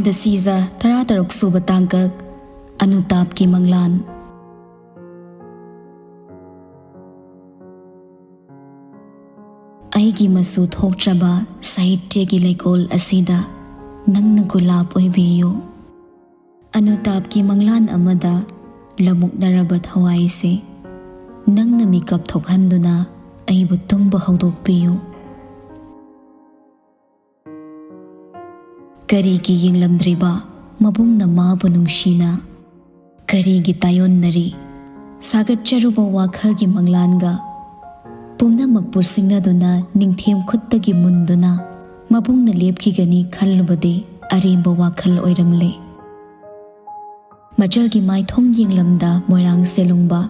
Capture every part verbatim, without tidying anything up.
ꯗꯁꯤꯖ ꯇꯔꯥꯇꯔꯨꯛ ꯁꯨꯕ ꯇꯥꯡꯀꯛ, ꯑꯅꯨꯇꯥꯞꯀꯤ ꯃꯪꯂꯥꯟ꯫ ꯑꯩꯒꯤ ꯃꯆꯨ ꯊꯣꯛꯇ꯭ꯔꯕ ꯁꯥꯍꯤꯇ꯭ꯌꯒꯤ ꯂꯩꯀꯣꯜ ꯑꯁꯤꯗ ꯅꯪꯅ ꯒꯨꯂꯥꯞ ꯑꯣꯏꯕꯤꯌꯨ꯫ ꯑꯅꯨꯇꯥꯞꯀꯤ ꯃꯪꯂꯥꯟ ꯑꯃꯗ ꯂꯃꯨꯛꯅꯔꯕ ꯊꯋꯥꯏꯁꯦ ꯅꯪꯅ ꯃꯤꯀꯞ ꯊꯣꯛꯍꯟꯗꯨꯅ ꯑꯩꯕꯨ ꯇꯨꯝꯕ ꯍꯧꯗꯣꯛꯄꯤꯌꯨ꯫ ꯀꯔꯤꯒꯤ ꯌꯦꯡꯂꯝꯗ꯭ꯔꯤꯕ ꯃꯕꯨꯡꯅ ꯃꯥꯕꯨ ꯅꯨꯡꯁꯤꯅ? ꯀꯔꯤꯒꯤ ꯇꯥꯏꯑꯣꯟꯅꯔꯤ? ꯁꯥꯒꯠꯆꯔꯨꯕ ꯋꯥꯈꯜꯒꯤ ꯃꯪꯂꯥꯟꯒ ꯄꯨꯝꯅꯃꯛꯄꯨ ꯁꯤꯡꯅꯗꯨꯅ ꯅꯤꯡꯊꯦꯝ ꯈꯨꯠꯇꯒꯤ ꯃꯨꯟꯗꯨꯅ ꯃꯕꯨꯡꯅ ꯂꯦꯞꯈꯤꯒꯅꯤ ꯈꯜꯂꯨꯕꯗꯤ ꯑꯔꯦꯝꯕ ꯋꯥꯈꯜ ꯑꯣꯏꯔꯝꯂꯦ꯫ ꯃꯆꯜꯒꯤ ꯃꯥꯏꯊꯣꯡ ꯌꯦꯡꯂꯝꯗ ꯃꯣꯏꯔꯥꯡ ꯁꯦꯂꯨꯡꯕ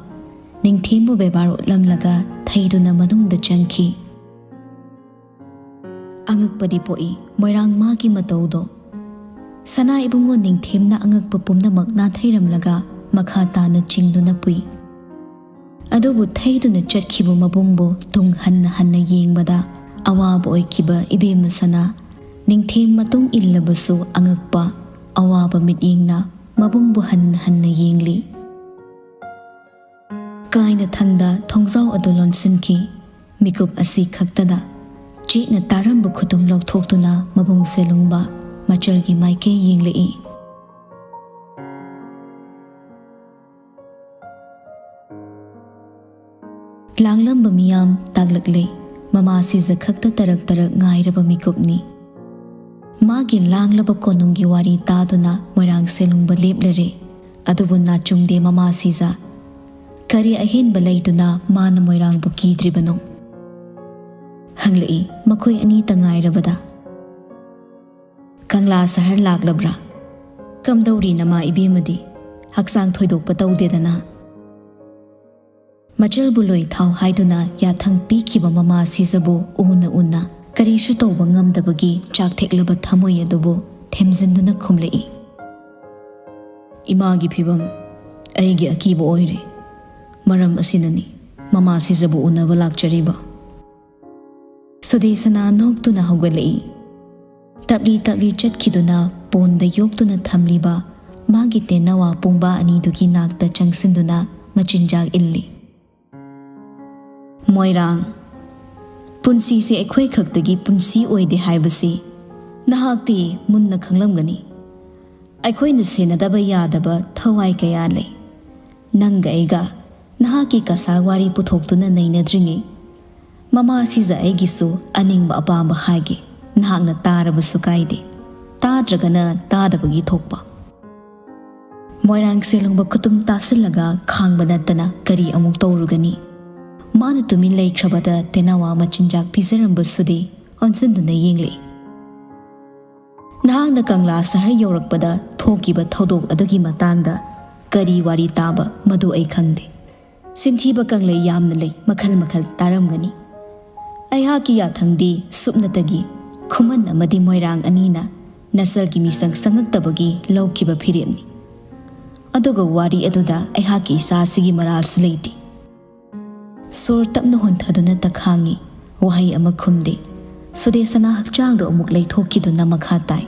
ꯅꯤꯡꯊꯦꯝꯕꯨ ꯕꯦꯕꯥꯔ ꯎꯠꯂꯝꯂꯒ ꯊꯩꯗꯨꯅ ꯃꯅꯨꯡꯗ ꯆꯪꯈꯤ꯫ ꯑꯉꯛꯄꯗꯤ ꯄꯣꯛꯏ ꯃꯣꯏꯔꯥꯡ ꯃꯥꯒꯤ ꯃꯇꯧꯗꯣ꯫ ꯁꯅꯥ ꯏꯕꯨꯡꯉꯣ ꯅꯤꯡꯊꯦꯝꯅ ꯑꯉꯛꯄ ꯄꯨꯝꯅꯃꯛ ꯅꯥꯊꯩꯔꯝꯂꯒ ꯃꯈꯥ ꯇꯥꯅ ꯆꯤꯡꯗꯨꯅ ꯄꯨꯏ꯫ ꯑꯗꯨꯕꯨ ꯊꯩꯗꯨꯅ ꯆꯠꯈꯤꯕ ꯃꯕꯨꯡꯕꯨ ꯇꯨꯡ ꯍꯟꯅ ꯍꯟꯅ ꯌꯦꯡꯕꯗ ꯑꯋꯥꯕ ꯑꯣꯏꯈꯤꯕ ꯏꯕꯦꯝꯃ ꯁꯅꯥ ꯅꯤꯡꯊꯦꯝ ꯃꯇꯨꯡ ꯏꯜꯂꯕꯁꯨ ꯑꯉꯛꯄ ꯑꯋꯥꯕ ꯃꯤꯠꯌꯦꯡꯅ ꯃꯕꯨꯡꯕꯨ ꯍꯟꯅ ꯍꯟꯅ ꯌꯦꯡꯂꯤ꯫ ꯀꯥꯏꯅ ꯊꯪꯗ ꯊꯣꯡꯖꯥꯎ ꯑꯗꯨ ꯂꯣꯟꯁꯤꯟꯈꯤ꯫ ꯃꯤꯀꯨꯞ ꯑꯁꯤ ꯈꯛꯇꯗ ꯆꯦꯠꯅ ꯇꯥꯔꯝꯕ ꯈꯨꯇꯨꯝ ꯂꯧꯊꯣꯛꯇꯨꯅ ꯃꯕꯨꯡ ꯁꯦꯂꯨꯡꯕ ꯃꯆꯜꯒꯤ ꯃꯥꯏꯀꯩ ꯌꯦꯡꯂꯛꯏ꯫ ꯂꯥꯡꯂꯝꯕ ꯃꯤꯌꯥꯝ ꯇꯥꯛꯂꯛꯂꯦ꯫ ꯃꯃꯥ ꯁꯤꯖ ꯈꯛꯇ ꯇꯔꯛ ꯇꯔꯛ ꯉꯥꯏꯔꯕ ꯃꯤꯀꯨꯞꯅꯤ꯫ ꯃꯥꯒꯤ ꯂꯥꯡꯂꯕ ꯀꯣꯅꯨꯡꯒꯤ ꯋꯥꯔꯤ ꯇꯥꯗꯨꯅ ꯃꯣꯏꯔꯥꯡ ꯁꯦꯂꯨꯡꯕ ꯂꯦꯞꯂꯔꯦ꯫ ꯑꯗꯨꯕꯨ ꯅꯥꯆꯨꯡꯗꯦ ꯃꯃꯥ ꯁꯤꯖ꯫ ꯀꯔꯤ ꯑꯍꯦꯟꯕ ꯂꯩꯗꯨꯅ ꯃꯥꯅ ꯃꯣꯏꯔꯥꯡꯕꯨ ꯀꯤꯗ꯭ꯔꯤꯕꯅꯣ? ꯍꯪꯂꯛꯏ ꯃꯈꯣꯏ ꯑꯅꯤꯇ ꯉꯥꯏꯔꯕꯗ꯫ "ꯀꯪꯂꯥ ꯁꯍꯔ ꯂꯥꯛꯂꯕ꯭ꯔꯥ? ꯀꯝꯗꯧꯔꯤ ꯅꯃꯥ ꯏꯕꯦꯝꯃꯗꯤ? ꯍꯛꯆꯥꯡ ꯊꯣꯏꯗꯣꯛꯄ ꯇꯧꯗꯦꯗꯅ?" ꯃꯆꯜꯕꯨ ꯂꯣꯏ ꯊꯥꯎ ꯍꯥꯏꯗꯨꯅ ꯌꯥꯊꯪ ꯄꯤꯈꯤꯕ ꯃꯃꯥ ꯁꯤꯖꯕꯨ ꯎꯅ ꯎꯅ ꯀꯔꯤꯁꯨ ꯇꯧꯕ ꯉꯝꯗꯕꯒꯤ ꯆꯥꯛ ꯊꯦꯛꯂꯕ ꯊꯃꯣꯏ ꯑꯗꯨꯕꯨ ꯊꯦꯝꯖꯤꯟꯗꯨꯅ ꯈꯨꯝꯂꯛꯏ꯫ "ꯏꯃꯥꯒꯤ ꯐꯤꯕꯝ ꯑꯩꯒꯤ ꯑꯀꯤꯕ ꯑꯣꯏꯔꯦ꯫ ꯃꯔꯝ ꯑꯁꯤꯅꯅꯤ ꯃꯃꯥ ꯁꯤꯖꯕꯨ ꯎꯅꯕ ꯂꯥꯛꯆꯔꯤꯕ꯫" ꯁꯨꯗꯦꯁꯅꯥ ꯅꯣꯛꯇꯨꯅ ꯍꯧꯒꯠꯂꯛꯏ꯫ ꯇꯞꯂꯤ ꯇꯞꯂꯤ ꯆꯠꯈꯤꯗꯨꯅ ꯄꯣꯟꯗ ꯌꯣꯛꯇꯨꯅ ꯊꯝꯂꯤꯕ ꯃꯥꯒꯤ ꯇꯦꯅꯋꯥ ꯄꯨꯡꯕꯥ ꯑꯅꯤꯗꯨꯒꯤ ꯅꯥꯛꯇ ꯆꯪꯁꯤꯟꯗꯨꯅ ꯃꯆꯤꯟꯖꯥꯛ ꯏꯜꯂꯤ꯫ ꯃꯣꯏꯔꯥꯡ, ꯄꯨꯟꯁꯤꯁꯦ ꯑꯩꯈꯣꯏ ꯈꯛꯇꯒꯤ ꯄꯨꯟꯁꯤ ꯑꯣꯏꯗꯦ ꯍꯥꯏꯕꯁꯤ ꯅꯍꯥꯛꯇꯤ ꯃꯨꯟꯅ ꯈꯪꯂꯝꯒꯅꯤ꯫ ꯑꯩꯈꯣꯏꯅ ꯁꯦꯟꯅꯗꯕ ꯌꯥꯗꯕ ꯊꯋꯥꯏ ꯀꯌꯥ ꯂꯩ꯫ ꯅꯪꯒ ꯑꯩꯒ ꯅꯍꯥꯛꯀꯤ ꯀꯁꯥ ꯋꯥꯔꯤ ꯄꯨꯊꯣꯛꯇꯨꯅ ꯅꯩꯅꯗ꯭ꯔꯤꯉꯩ, ꯃꯃꯥ ꯁꯤꯖ ꯑꯩꯒꯤꯁꯨ ꯑꯅꯤꯡꯕ ꯑꯄꯥꯝꯕ ꯍꯥꯏꯒꯦ꯫ ꯅꯍꯥꯛꯅ ꯇꯥꯔꯕꯁꯨ ꯀꯥꯏꯗꯦ, ꯇꯥꯗ꯭ꯔꯒꯅ ꯇꯥꯗꯕꯒꯤ ꯊꯣꯛꯄ꯫ ꯃꯣꯏꯔꯥꯡ ꯁꯦꯂꯨꯡꯕ ꯈꯨꯇꯨꯝ ꯇꯥꯁꯤꯜꯂꯒ ꯈꯥꯡꯕ ꯅꯠꯇꯅ ꯀꯔꯤ ꯑꯃꯨꯛ ꯇꯧꯔꯨꯒꯅꯤ? ꯃꯥꯅ ꯇꯨꯃꯤꯟ ꯂꯩꯈ꯭ꯔꯕꯗ ꯇꯦꯅꯋꯥ ꯃꯆꯤꯟꯖꯥꯛ ꯄꯤꯖꯔꯝꯕꯁꯨꯗꯤ ꯑꯣꯟꯁꯤꯟꯗꯨꯅ ꯌꯦꯡꯂꯛꯏ꯫ ꯅꯍꯥꯛꯅ ꯀꯪꯂꯥ ꯁꯍꯔ ꯌꯧꯔꯛꯄꯗ ꯊꯣꯛꯈꯤꯕ ꯊꯧꯗꯣꯛ ꯑꯗꯨꯒꯤ ꯃꯇꯥꯡꯗ ꯀꯔꯤ ꯋꯥꯔꯤ ꯇꯥꯕ, ꯃꯗꯨ ꯑꯩ ꯈꯪꯗꯦ꯫ ꯆꯤꯟꯊꯤꯕ ꯀꯪꯂꯩ ꯌꯥꯝꯅ ꯂꯩ, ꯃꯈꯜ ꯃꯈꯜ ꯇꯥꯔꯝꯒꯅꯤ꯫ ꯑꯩꯍꯥꯛꯀꯤ ꯌꯥꯊꯪꯗꯤ ꯁꯨꯞꯅꯇꯒꯤ ꯈꯨꯃꯟ ꯑꯃꯗꯤ ꯃꯣꯏꯔꯥꯡ ꯑꯅꯤꯅ ꯅꯁꯜꯒꯤ ꯃꯤꯆꯪ ꯆꯪꯉꯛꯇꯕꯒꯤ ꯂꯧꯈꯤꯕ ꯐꯤꯔꯦꯞꯅꯤ꯫ ꯑꯗꯨꯒ ꯋꯥꯔꯤ ꯑꯗꯨꯗ ꯑꯩꯍꯥꯛꯀꯤ ꯏꯆꯥꯁꯤꯒꯤ ꯃꯔꯥꯜꯁꯨ ꯂꯩꯇꯦ꯫ ꯁꯣꯔ ꯇꯞꯅ ꯍꯣꯟꯊꯗꯨꯅ ꯇꯈꯥꯡꯉꯤ꯫ ꯋꯥꯍꯩ ꯑꯃ ꯈꯨꯝꯗꯦ꯫ ꯁꯨꯗꯦꯁꯅꯥ ꯍꯛꯆꯥꯡꯗꯣ ꯑꯃꯨꯛ ꯂꯩꯊꯣꯛꯈꯤꯗꯨꯅ ꯃꯈꯥ ꯇꯥꯏ꯫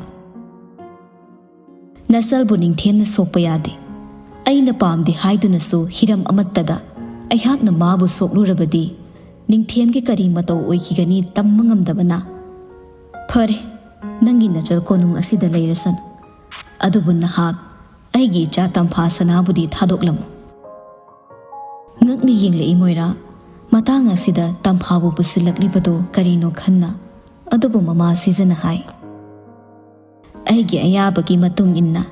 ꯅꯁꯜꯕꯨ ꯅꯤꯡꯊꯦꯝꯅ ꯁꯣꯛꯄ ꯌꯥꯗꯦ꯫ ꯑꯩꯅ ꯄꯥꯝꯗꯦ ꯍꯥꯏꯗꯨꯅꯁꯨ ꯍꯤꯔꯝ ꯑꯃꯠꯇꯗ ꯑꯩꯍꯥꯛꯅ ꯃꯥꯕꯨ ꯁꯣꯛꯂꯨꯔꯕꯗꯤ ꯅꯤꯡꯊꯦꯝꯒꯤ ꯀꯔꯤ ꯃꯇꯧ ꯑꯣꯏꯈꯤꯒꯅꯤ ꯇꯝꯕ ꯉꯝꯗꯕꯅ꯫ ꯐꯔꯦ, ꯅꯪꯒꯤ ꯅꯆꯜ ꯀꯣꯅꯨꯡ ꯑꯁꯤꯗ ꯂꯩꯔꯁꯅꯨ꯫ ꯑꯗꯨꯕꯨ ꯅꯍꯥꯛ ꯑꯩꯒꯤ ꯏꯆꯥ ꯇꯝꯐꯥ ꯁꯅꯥꯕꯨꯗꯤ ꯊꯥꯗꯣꯛꯂꯝꯃꯨ꯫ ꯉꯛꯅ ꯌꯦꯡꯂꯛꯏ ꯃꯣꯏꯔꯥ꯫ ꯃꯇꯥꯡ ꯑꯁꯤꯗ ꯇꯝꯐꯥꯕꯨ ꯄꯨꯁꯤꯜꯂꯛꯂꯤꯕꯗꯨ ꯀꯔꯤꯅꯣ ꯈꯟꯅ꯫ ꯑꯗꯨꯕꯨ ꯃꯃꯥ ꯁꯤꯖꯅ ꯍꯥꯏ, ꯑꯩꯒꯤ ꯑꯌꯥꯕꯒꯤ ꯃꯇꯨꯡ ꯏꯟꯅ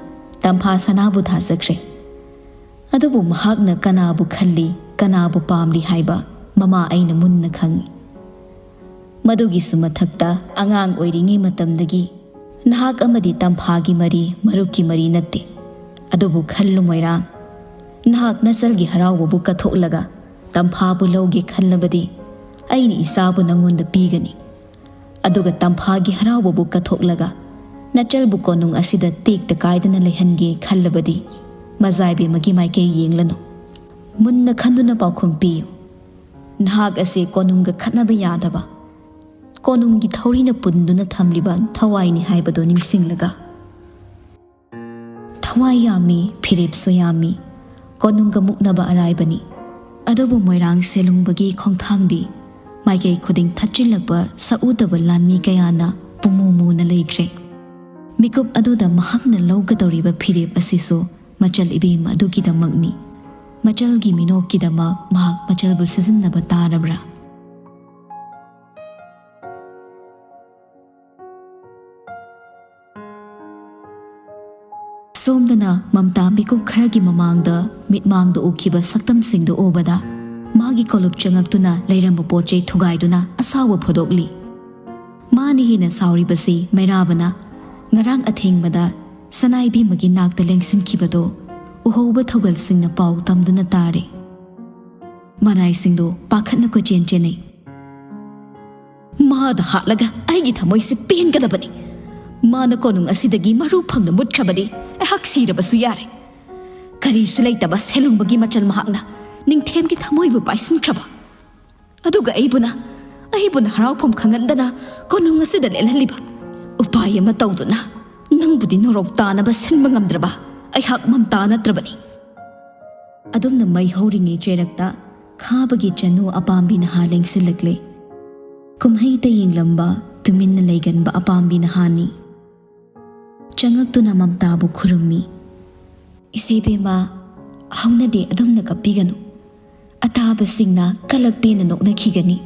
ꯇꯝꯐꯥ ꯁꯅꯥꯕꯨ ꯊꯥꯖꯈ꯭ꯔꯦ꯫ ꯑꯗꯨꯕꯨ ꯃꯍꯥꯛꯅ ꯀꯅꯥꯕꯨ ꯈꯜꯂꯤ, ꯀꯅꯥꯕꯨ ꯄꯥꯝꯂꯤ ꯍꯥꯏꯕ ꯃꯃꯥ ꯑꯩꯅ ꯃꯨꯟꯅ ꯈꯪꯏ꯫ ꯃꯗꯨꯒꯤꯁꯨ ꯃꯊꯛꯇ ꯑꯉꯥꯡ ꯑꯣꯏꯔꯤꯉꯩ ꯃꯇꯝꯗꯒꯤ ꯅꯍꯥꯛ ꯑꯃꯗꯤ ꯇꯝꯐꯥꯒꯤ ꯃꯔꯤ ꯃꯔꯨꯞꯀꯤ ꯃꯔꯤ ꯅꯠꯇꯦ꯫ ꯑꯗꯨꯕꯨ ꯈꯜꯂꯨ ꯃꯣꯏꯔꯥꯡ, ꯅꯍꯥꯛ ꯅꯆꯜꯒꯤ ꯍꯔꯥꯎꯕꯕꯨ ꯀꯠꯊꯣꯛꯂꯒ ꯇꯝꯐꯥꯕꯨ ꯂꯧꯒꯦ ꯈꯜꯂꯕꯗꯤ ꯑꯩꯅ ꯏꯆꯥꯕꯨ ꯅꯉꯣꯟꯗ ꯄꯤꯒꯅꯤ꯫ ꯑꯗꯨꯒ ꯇꯝꯐꯥꯒꯤ ꯍꯔꯥꯎꯕꯕꯨ ꯀꯠꯊꯣꯛꯂꯒ ꯅꯆꯜꯕꯨ ꯀꯣꯅꯨꯡ ꯑꯁꯤꯗ ꯇꯦꯛꯇ ꯀꯥꯏꯗꯅ ꯂꯩꯍꯟꯒꯦ ꯈꯜꯂꯕꯗꯤ ꯃꯖꯥꯏꯕꯦꯝꯃꯒꯤ ꯃꯥꯏꯀꯩ ꯌꯦꯡꯂꯅꯨ꯫ ꯃꯨꯟꯅ ꯈꯟꯗꯨꯅ ꯄꯥꯎꯈꯨꯝ ꯄꯤꯌꯨ꯫ ꯅꯍꯥꯛ ꯑꯁꯤ ꯀꯣꯅꯨꯡꯒ ꯈꯠꯅꯕ ꯌꯥꯗꯕ, ꯀꯣꯅꯨꯡꯒꯤ ꯊꯧꯔꯤꯅ ꯄꯨꯟꯗꯨꯅ ꯊꯝꯂꯤꯕ ꯊꯋꯥꯏꯅꯤ ꯍꯥꯏꯕꯗꯨ ꯅꯤꯡꯁꯤꯡꯂꯒ꯫ ꯊꯋꯥꯏ ꯌꯥꯝꯃꯤ, ꯐꯤꯔꯦꯞꯁꯨ ꯌꯥꯝꯃꯤ, ꯀꯣꯅꯨꯡꯒ ꯃꯨꯛꯅꯕ ꯑꯔꯥꯏꯕꯅꯤ꯫ ꯑꯗꯨꯕꯨ ꯃꯣꯏꯔꯥꯡ ꯁꯦꯂꯨꯡꯕꯒꯤ ꯈꯣꯡꯊꯥꯡꯗꯤ ꯃꯥꯏꯀꯩ ꯈꯨꯗꯤꯡ ꯊꯠꯆꯤꯜꯂꯛꯄ ꯁꯛꯎꯗꯕ ꯂꯥꯟꯃꯤ ꯀꯌꯥꯅ ꯄꯨꯡꯃꯨ ꯃꯨꯅ ꯂꯩꯈ꯭ꯔꯦ꯫ ꯃꯤꯀꯨꯞ ꯑꯗꯨꯗ ꯃꯍꯥꯛꯅ ꯂꯧꯒꯗꯧꯔꯤꯕ ꯐꯤꯔꯦꯞ ꯑꯁꯤꯁꯨ ꯃꯆꯜ ꯏꯕꯦꯝ ꯑꯗꯨꯒꯤꯗꯃꯛꯅꯤ꯫ ꯃꯆꯜꯒꯤ ꯃꯤꯅꯣꯛꯀꯤꯗꯃꯛ ꯃꯍꯥꯛ ꯃꯆꯜꯕꯨ ꯁꯤꯖꯤꯟꯅꯕ ꯇꯥꯔꯕ꯭ꯔꯥ? ꯁꯣꯝꯗꯅ ꯃꯝꯇꯥ ꯃꯤꯀꯨꯞ ꯈꯔꯒꯤ ꯃꯃꯥꯡꯗ ꯃꯤꯠꯃꯥꯡꯗ ꯎꯈꯤꯕ ꯁꯛꯇꯝꯁꯤꯡꯗꯨ ꯎꯕꯗ ꯃꯥꯒꯤ ꯀꯣꯂꯨꯞ ꯆꯪꯉꯛꯇꯨꯅ ꯂꯩꯔꯝꯕ ꯄꯣꯠ ꯆꯩ ꯊꯨꯒꯥꯏꯗꯨꯅ ꯑꯁꯥꯎꯕ ꯐꯣꯡꯗꯣꯛꯂꯤ꯫ ꯃꯥꯅ ꯍꯦꯟꯅ ꯁꯥꯎꯔꯤꯕꯁꯤ ꯃꯩꯔꯥꯕꯅ ꯉꯔꯥꯡ ꯑꯊꯦꯡꯕꯗ ꯁꯅꯥꯏꯕꯦꯝꯃꯒꯤ ꯅꯥꯛꯇ ꯂꯦꯡꯁꯤꯟꯈꯤꯕꯗꯨ ꯎꯍꯧꯕ ꯊꯧꯒꯜꯁꯤꯡꯅ ꯄꯥꯎ ꯇꯝꯗꯨꯅ ꯇꯥꯔꯦ꯫ ꯃꯅꯥꯏꯁꯤꯡꯗꯨ ꯄꯥꯈꯠꯅ ꯀꯣꯏꯆꯦꯟ ꯆꯦꯟꯅꯩ꯫ ꯃꯥꯗ ꯍꯥꯠꯂꯒ ꯑꯩꯒꯤ ꯊꯃꯣꯏꯁꯦ ꯄꯦꯟꯒꯗꯕꯅꯤ꯫ ꯃꯥꯅ ꯀꯣꯅꯨꯡ ꯑꯁꯤꯗꯒꯤ ꯃꯔꯨ ꯐꯪꯅ ꯃꯨꯠꯈ꯭ꯔꯕꯗꯤ ꯑꯩꯍꯥꯛ ꯁꯤꯔꯕꯁꯨ ꯌꯥꯔꯦ꯫ ꯀꯔꯤꯁꯨ ꯂꯩꯇꯕ ꯁꯦꯂꯨꯡꯕꯒꯤ ꯃꯆꯜ ꯃꯍꯥꯛꯅ ꯅꯤꯡꯊꯦꯝꯒꯤ ꯊꯃꯣꯏꯕꯨ ꯄꯥꯏꯁꯤꯟꯈ꯭ꯔꯕ꯫ ꯑꯗꯨꯒ ꯑꯩꯕꯨꯅ, ꯑꯩꯕꯨꯅ ꯍꯔꯥꯎꯐꯝ ꯈꯪꯍꯟꯗꯅ ꯀꯣꯅꯨꯡ ꯑꯁꯤꯗ ꯂꯦꯜꯍꯜꯂꯤꯕ꯫ ꯎꯄꯥꯏ ꯑꯃ ꯇꯧꯗꯨꯅ ꯅꯪꯕꯨꯗꯤ ꯅꯣꯔꯣꯛ ꯇꯥꯅꯕ ꯁꯤꯟꯕ ꯉꯝꯗ꯭ꯔꯕ ꯑꯩꯍꯥꯛ ꯃꯝꯇꯥ ꯅꯠꯇ꯭ꯔꯕꯅꯤ꯫ ꯑꯗꯨꯝꯅ ꯃꯩ ꯍꯧꯔꯤꯉꯩ ꯆꯩꯔꯛꯇ ꯈꯥꯕꯒꯤ ꯆꯅꯨ ꯑꯄꯥꯝꯕꯤ ꯅꯍꯥ ꯂꯦꯡꯁꯤꯜꯂꯛꯂꯦ꯫ ꯀꯨꯝꯍꯩꯗ ꯌꯦꯡꯂꯝꯕ, ꯇꯨꯃꯤꯟꯅ ꯂꯩꯒꯟꯕ ꯑꯄꯥꯝꯕꯤ ꯅꯍꯥꯅꯤ꯫ ꯆꯪꯉꯛꯇꯨꯅ ꯃꯝꯇꯥꯕꯨ ꯈꯨꯔꯨꯝꯃꯤ꯫ "ꯏꯆꯦꯕꯦꯝꯃ, ꯍꯧꯅꯗꯦ, ꯑꯗꯨꯝꯅ ꯀꯞꯄꯤꯒꯅꯨ꯫ ꯑꯇꯥꯕꯁꯤꯡꯅ ꯀꯂꯛ ꯄꯦꯟꯅ ꯅꯣꯛꯅꯈꯤꯒꯅꯤ꯫"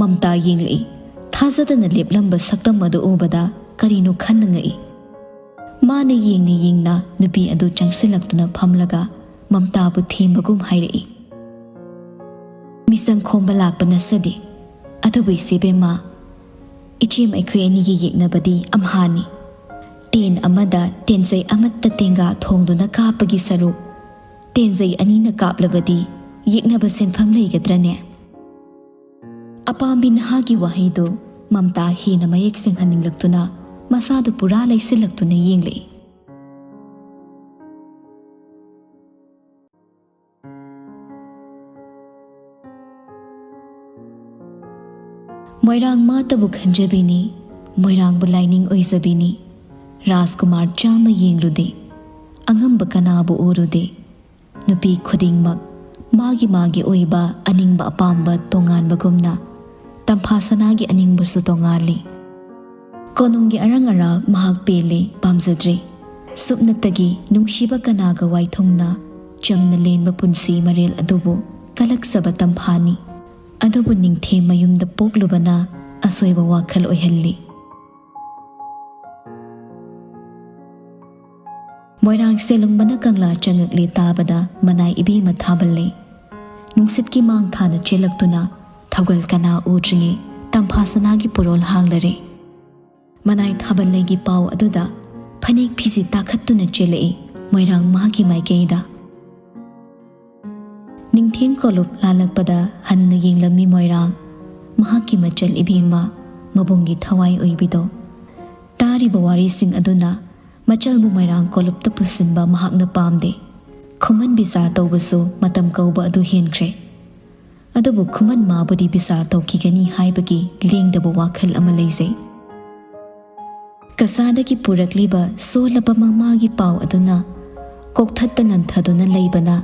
ꯃꯝꯇꯥ ꯌꯦꯡꯂꯛꯏ꯫ ꯊꯥꯖꯗꯅ ꯂꯦꯞꯂꯝꯕ ꯁꯛꯇꯝ ꯑꯗꯨ ꯎꯕꯗ ꯀꯔꯤꯅꯣ ꯈꯟꯅ ꯉꯛꯏ꯫ ꯃꯥꯅ ꯌꯦꯡꯅ ꯌꯦꯡꯅ ꯅꯨꯄꯤ ꯑꯗꯨ ꯆꯪꯁꯤꯜꯂꯛꯇꯨꯅ ꯐꯝꯂꯒ ꯃꯝꯇꯥꯕꯨ ꯊꯦꯝꯕꯒꯨꯝ ꯍꯥꯏꯔꯛꯏ꯫ "ꯃꯤꯆꯪ ꯈꯣꯝꯕ ꯂꯥꯛꯄ ꯅꯠꯆꯗꯦ꯫ ꯑꯗꯨꯕꯨ ꯏꯆꯦꯕꯦꯝꯃ, ꯏꯆꯦꯝ ꯑꯩꯈꯣꯏ ꯑꯅꯤꯒꯤ ꯌꯦꯛꯅꯕꯗꯤ ꯑꯝꯍꯥꯅꯤ꯫ ꯇꯦꯟ ꯑꯃꯗ ꯇꯦꯟꯖꯩ ꯑꯃꯠꯇ ꯇꯦꯡꯒꯥ ꯊꯣꯡꯗꯨꯅ ꯀꯥꯞꯄꯒꯤ ꯁꯔꯨꯛ, ꯇꯦꯟꯖꯩ ꯑꯅꯤꯅ ꯀꯥꯞꯂꯕꯗꯤ ꯌꯦꯛꯅꯕ ꯁꯦꯟꯐꯝ ꯂꯩꯒꯗ꯭ꯔꯅꯦ?" ꯑꯄꯥꯝꯕꯤ ꯅꯍꯥꯒꯤ ꯋꯥꯍꯩꯗꯨ ꯃꯝꯇꯥ ꯍꯦꯟꯅ ꯃꯌꯦꯛ ꯁꯦꯡꯍꯟꯅꯤꯡꯂꯛꯇꯨꯅ ꯃꯁꯥꯗꯨ ꯄꯨꯔꯥ ꯂꯩꯁꯤꯜꯂꯛꯇꯨꯅ ꯌꯦꯡꯂꯛꯏ꯫ ꯃꯣꯏꯔꯥꯡ ꯃꯥꯇꯕꯨ ꯈꯟꯖꯕꯤꯅꯤ, ꯃꯣꯏꯔꯥꯡꯕꯨ ꯂꯥꯏꯅꯤꯡ ꯑꯣꯏꯖꯕꯤꯅꯤ꯫ ꯔꯥꯖꯀꯨꯃꯥꯔ ꯆꯥꯝꯃ ꯌꯦꯡꯂꯨꯗꯦ꯫ ꯑꯉꯝꯕ ꯀꯅꯥꯕꯨ ꯎꯔꯨꯗꯦ꯫ ꯅꯨꯄꯤ ꯈꯨꯗꯤꯡꯃꯛ ꯃꯥꯒꯤ ꯃꯥꯒꯤ ꯑꯣꯏꯕ ꯑꯅꯤꯡꯕ ꯑꯄꯥꯝꯕ ꯇꯣꯉꯥꯟꯕꯒꯨꯝꯅ ꯇꯝꯐꯥ ꯁꯅꯥꯒꯤ ꯑꯅꯤꯡꯕꯁꯨ ꯇꯣꯉꯥꯜꯂꯤ꯫ ꯀꯣꯅꯨꯡꯒꯤ ꯑꯔꯪ ꯑꯔꯥꯛ ꯃꯍꯥꯛ ꯄꯦꯜꯂꯦ, ꯄꯥꯝꯖꯗ꯭ꯔꯦ꯫ ꯁꯨꯞꯅꯇꯒꯤ ꯅꯨꯡꯁꯤꯕ ꯀꯅꯥꯒ ꯋꯥꯏꯊꯨꯡꯅ ꯆꯝꯅ ꯂꯦꯟꯕ ꯄꯨꯟꯁꯤ ꯃꯔꯦꯜ ꯑꯗꯨꯕꯨ ꯀꯂꯛꯆꯕ ꯇꯝꯐꯥꯅꯤ꯫ ꯑꯗꯨꯕꯨ ꯅꯤꯡꯊꯦꯝ ꯃꯌꯨꯝꯗ ꯄꯣꯛꯂꯨꯕꯅ ꯑꯁꯣꯏꯕ ꯋꯥꯈꯜ ꯑꯣꯏꯍꯜꯂꯤ꯫ ꯃꯣꯏꯔꯥꯡ ꯁꯦꯂꯨꯡꯕꯅ ꯀꯪꯂꯥ ꯆꯪꯉꯛꯂꯦ ꯇꯥꯕꯗ ꯃꯅꯥꯏ ꯏꯕꯦꯝꯃ ꯊꯥꯕꯜꯂꯦ꯫ ꯅꯨꯡꯁꯤꯠꯀꯤ ꯃꯥꯡ ꯊꯥꯅ ꯆꯦꯜꯂꯛꯇꯨꯅ ꯊꯧꯒꯜ ꯀꯅꯥ ꯎꯗ꯭ꯔꯤꯉꯩ ꯇꯝꯐꯥ ꯁꯅꯥꯒꯤ ꯄꯨꯔꯣꯜ ꯍꯥꯡꯂꯔꯦ꯫ ꯃꯅꯥꯏ ꯊꯥꯕꯜꯂꯩꯒꯤ ꯄꯥꯎ ꯑꯗꯨꯗ ꯐꯅꯦꯛ ꯐꯤꯖꯤ ꯇꯥꯈꯠꯇꯨꯅ ꯆꯦꯜꯂꯛꯏ ꯃꯣꯏꯔꯥꯡ ꯃꯍꯥꯛꯀꯤ ꯃꯥꯏꯀꯩꯗ꯫ ꯅꯤꯡꯊꯦꯝ ꯀꯣꯂꯨꯞ ꯂꯥꯜꯂꯛꯄꯗ ꯍꯟꯅ ꯌꯦꯡꯂꯝꯃꯤ ꯃꯣꯏꯔꯥꯡ, ꯃꯍꯥꯛꯀꯤ ꯃꯆꯜ ꯏꯕꯦꯝꯃ, ꯃꯕꯨꯡꯒꯤ ꯊꯋꯥꯏ ꯑꯣꯏꯕꯤꯗꯣ꯫ ꯇꯥꯔꯤꯕ ꯋꯥꯔꯤꯁꯤꯡ ꯑꯗꯨꯅ ꯃꯆꯜꯕꯨ ꯃꯣꯏꯔꯥꯡ ꯀꯣꯂꯨꯞꯇ ꯄꯨꯁꯤꯟꯕ ꯃꯍꯥꯛꯅ ꯄꯥꯝꯗꯦ꯫ ꯈꯨꯃꯟ ꯕꯤꯆꯥꯔ ꯇꯧꯕꯁꯨ ꯃꯇꯝ ꯀꯧꯕ ꯑꯗꯨ ꯍꯦꯟꯈ꯭ꯔꯦ꯫ ꯑꯗꯨꯕꯨ ꯈꯨꯃꯟ ꯃꯥꯕꯨꯗꯤ ꯕꯤꯆꯥꯔ ꯇꯧꯈꯤꯒꯅꯤ ꯍꯥꯏꯕꯒꯤ ꯂꯦꯡꯗꯕ ꯋꯥꯈꯜ ꯑꯃ ꯂꯩꯖꯩ꯫ ꯀꯁꯥꯔꯗꯒꯤ ꯄꯨꯔꯛꯂꯤꯕ ꯁꯣꯜꯂꯕ ꯃꯃꯥꯒꯤ ꯄꯥꯎ ꯑꯗꯨꯅ ꯀꯣꯛꯊꯠꯇ ꯅꯟꯊꯗꯨꯅ ꯂꯩꯕꯅ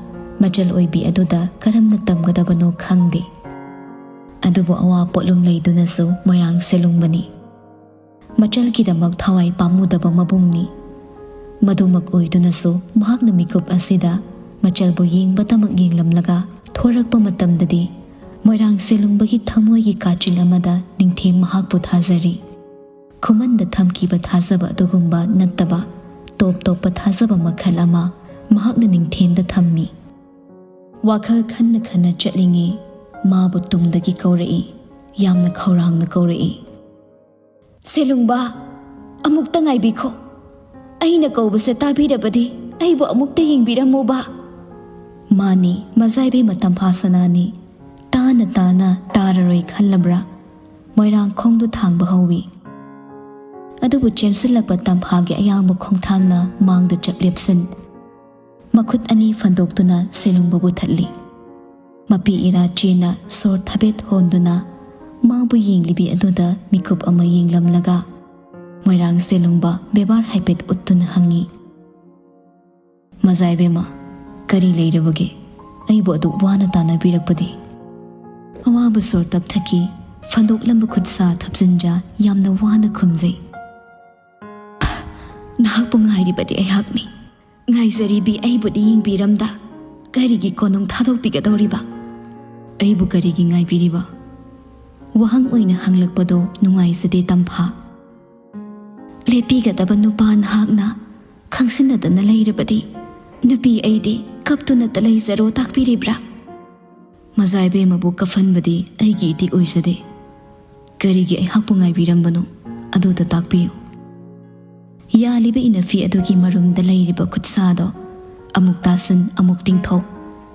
ꯃꯆꯜ ꯑꯣꯏꯕꯤ ꯑꯗꯨꯗ ꯀꯔꯝꯅ ꯇꯝꯒꯗꯕꯅꯣ ꯈꯪꯗꯦ꯫ ꯑꯗꯨꯕꯨ ꯑꯋꯥ ꯄꯣꯠꯂꯨꯝ ꯂꯩꯗꯨꯅꯁꯨ ꯃꯣꯏꯔꯥꯡ ꯁꯦꯂꯨꯡꯕꯅꯤ꯫ ꯃꯆꯜꯒꯤꯗꯃꯛ ꯊꯋꯥꯏ ꯄꯥꯝꯃꯨꯗꯕ ꯃꯕꯨꯡꯅꯤ꯫ ꯃꯗꯨꯃꯛ ꯑꯣꯏꯗꯨꯅꯁꯨ ꯃꯍꯥꯛꯅ ꯃꯤꯀꯨꯞ ꯑꯁꯤꯗ ꯃꯆꯜꯕꯨ ꯌꯦꯡꯕꯇꯃꯛ ꯌꯦꯡꯂꯝꯂꯒ ꯊꯣꯔꯛꯄ ꯃꯇꯝꯗꯗꯤ ꯃꯣꯏꯔꯥꯡ ꯁꯦꯂꯨꯡꯕꯒꯤ ꯊꯃꯣꯏꯒꯤ ꯀꯥꯆꯤꯟ ꯑꯃꯗ ꯅꯤꯡꯊꯦꯝ ꯃꯍꯥꯛꯄꯨ ꯊꯥꯖꯔꯤ꯫ ꯈꯨꯃꯟꯗ ꯊꯝꯈꯤꯕ ꯊꯥꯖꯕ ꯑꯗꯨꯒꯨꯝꯕ ꯅꯠꯇꯕ ꯇꯣꯞ ꯇꯣꯞꯄ ꯊꯥꯖꯕ ꯃꯈꯜ ꯑꯃ ꯃꯍꯥꯛꯅ ꯅꯤꯡꯊꯦꯝꯗ ꯊꯝꯃꯤ꯫ ꯋꯥꯈꯜ ꯈꯟꯅ ꯈꯟꯅ ꯆꯠꯂꯤꯉꯩ ꯃꯥꯕꯨ ꯇꯨꯡꯗꯒꯤ ꯀꯧꯔꯛꯏ, ꯌꯥꯝꯅ ꯈꯧꯔꯥꯡꯅ ꯀꯧꯔꯛꯏ꯫ "ꯁꯦꯂꯨꯡꯕ, ꯑꯃꯨꯛꯇ ꯉꯥꯏꯕꯤꯈꯣ꯫ ꯑꯩꯅ ꯀꯧꯕꯁꯦ ꯇꯥꯕꯤꯔꯕꯗꯤ ꯑꯩꯕꯨ ꯑꯃꯨꯛꯇ ꯌꯦꯡꯕꯤꯔꯝꯃꯨꯕ꯫" ꯃꯥꯅꯤ, ꯃꯖꯥꯏꯕꯤ ꯃꯇꯝꯐꯥ ꯁꯅꯥꯅꯤ꯫ ꯇꯥꯅ ꯇꯥꯅ ꯇꯥꯔꯔꯣꯏ ꯈꯜꯂꯕ꯭ꯔꯥ? ꯃꯣꯏꯔꯥꯡ ꯈꯣꯡꯗꯨ ꯊꯥꯡꯕ ꯍꯧꯏ꯫ ꯑꯗꯨꯕꯨ ꯆꯦꯟꯁꯤꯜꯂꯛꯄ ꯇꯝꯐꯥꯒꯤ ꯑꯌꯥꯡꯕ ꯈꯣꯡꯊꯥꯡꯅ ꯃꯥꯡꯗ ꯆꯞ ꯂꯦꯞꯁꯤꯟ꯫ ꯃꯈꯨꯠ ꯑꯅꯤ ꯐꯟꯗꯣꯛꯇꯨꯅ ꯁꯦꯂꯨꯡꯕꯕꯨ ꯊꯠꯂꯤ꯫ ꯃꯄꯤ ꯏꯔꯥ ꯆꯦꯅ ꯁꯣꯔ ꯊꯕꯦꯠ ꯍꯣꯟꯗꯨꯅ ꯃꯥꯕꯨ ꯌꯦꯡꯂꯤꯕꯤ ꯑꯗꯨꯗ ꯃꯤꯀꯨꯞ ꯑꯃ ꯌꯦꯡꯂꯝꯂꯒ, ꯃꯣꯏꯔꯥꯡ ꯁꯦꯂꯨꯡꯕ ꯕꯦꯕꯥꯔ ꯍꯥꯏꯐꯦꯠ ꯎꯠꯇꯨꯅ ꯍꯪꯉꯤ꯫ "ꯃꯖꯥ ꯏꯕꯦꯝꯃ, ꯀꯔꯤ ꯂꯩꯔꯕꯒꯦ? ꯑꯩꯕꯨ ꯑꯗꯨꯛ ꯋꯥꯅ ꯇꯥꯟꯅꯕꯤꯔꯛꯄꯗꯤ?" ꯑꯋꯥꯕ ꯁꯣꯔ ꯇꯞꯊꯈꯤ꯫ ꯐꯟꯗꯣꯛꯂꯝꯕ ꯈꯨꯠꯁꯥ ꯊꯞꯆꯤꯟꯖ ꯌꯥꯝꯅ ꯋꯥꯅ ꯈꯨꯝꯖꯩ꯫ "ꯅꯍꯥꯛꯄꯨ ꯉꯥꯏꯔꯤꯕꯗꯤ ꯑꯩꯍꯥꯛꯅꯤ꯫ ꯉꯥꯏꯖꯔꯤꯕꯤ ꯑꯩꯕꯨꯗꯤ ꯌꯦꯡꯕꯤꯔꯝꯗ ꯀꯔꯤꯒꯤ ꯀꯣꯅꯨꯡ ꯊꯥꯗꯣꯛꯄꯤꯒꯗꯧꯔꯤꯕ?" "ꯑꯩꯕꯨ ꯀꯔꯤꯒꯤ ꯉꯥꯏꯕꯤꯔꯤꯕ?" ꯋꯥꯍꯪ ꯑꯣꯏꯅ ꯍꯪꯂꯛꯄꯗꯣ ꯅꯨꯡꯉꯥꯏꯖꯗꯦ ꯇꯝꯐꯥ꯫ "ꯂꯦꯞꯄꯤꯒꯗꯕ ꯅꯨꯄꯥ ꯅꯍꯥꯛꯅ ꯈꯪꯁꯤꯟꯅꯗꯅ ꯂꯩꯔꯕꯗꯤ ꯅꯨꯄꯤ ꯑꯩꯗꯤ ꯀꯞꯇꯨꯅꯇ ꯂꯩꯖꯔꯣ ꯇꯥꯛꯄꯤꯔꯤꯕ꯭ꯔꯥ?" "ꯃꯖꯥ ꯏꯕꯦꯝꯃꯕꯨ ꯀꯐꯟꯕꯗꯤ ꯑꯩꯒꯤ ꯏꯇꯤꯛ ꯑꯣꯏꯖꯗꯦ꯫ ꯀꯔꯤꯒꯤ ꯑꯩꯍꯥꯛꯄꯨ ꯉꯥꯏꯕꯤꯔꯝꯕꯅꯣ? ꯑꯗꯨꯗ ꯇꯥꯛꯄꯤꯌꯨ꯫" ꯌꯥꯜꯂꯤꯕ ꯏꯅꯐꯤ ꯑꯗꯨꯒꯤ ꯃꯔꯨꯝꯗ ꯂꯩꯔꯤꯕ ꯈꯨꯠꯁꯥꯗꯣ ꯑꯃꯨꯛ ꯇꯥꯁꯟ, ꯑꯃꯨꯛ ꯇꯤꯡꯊꯣꯛ,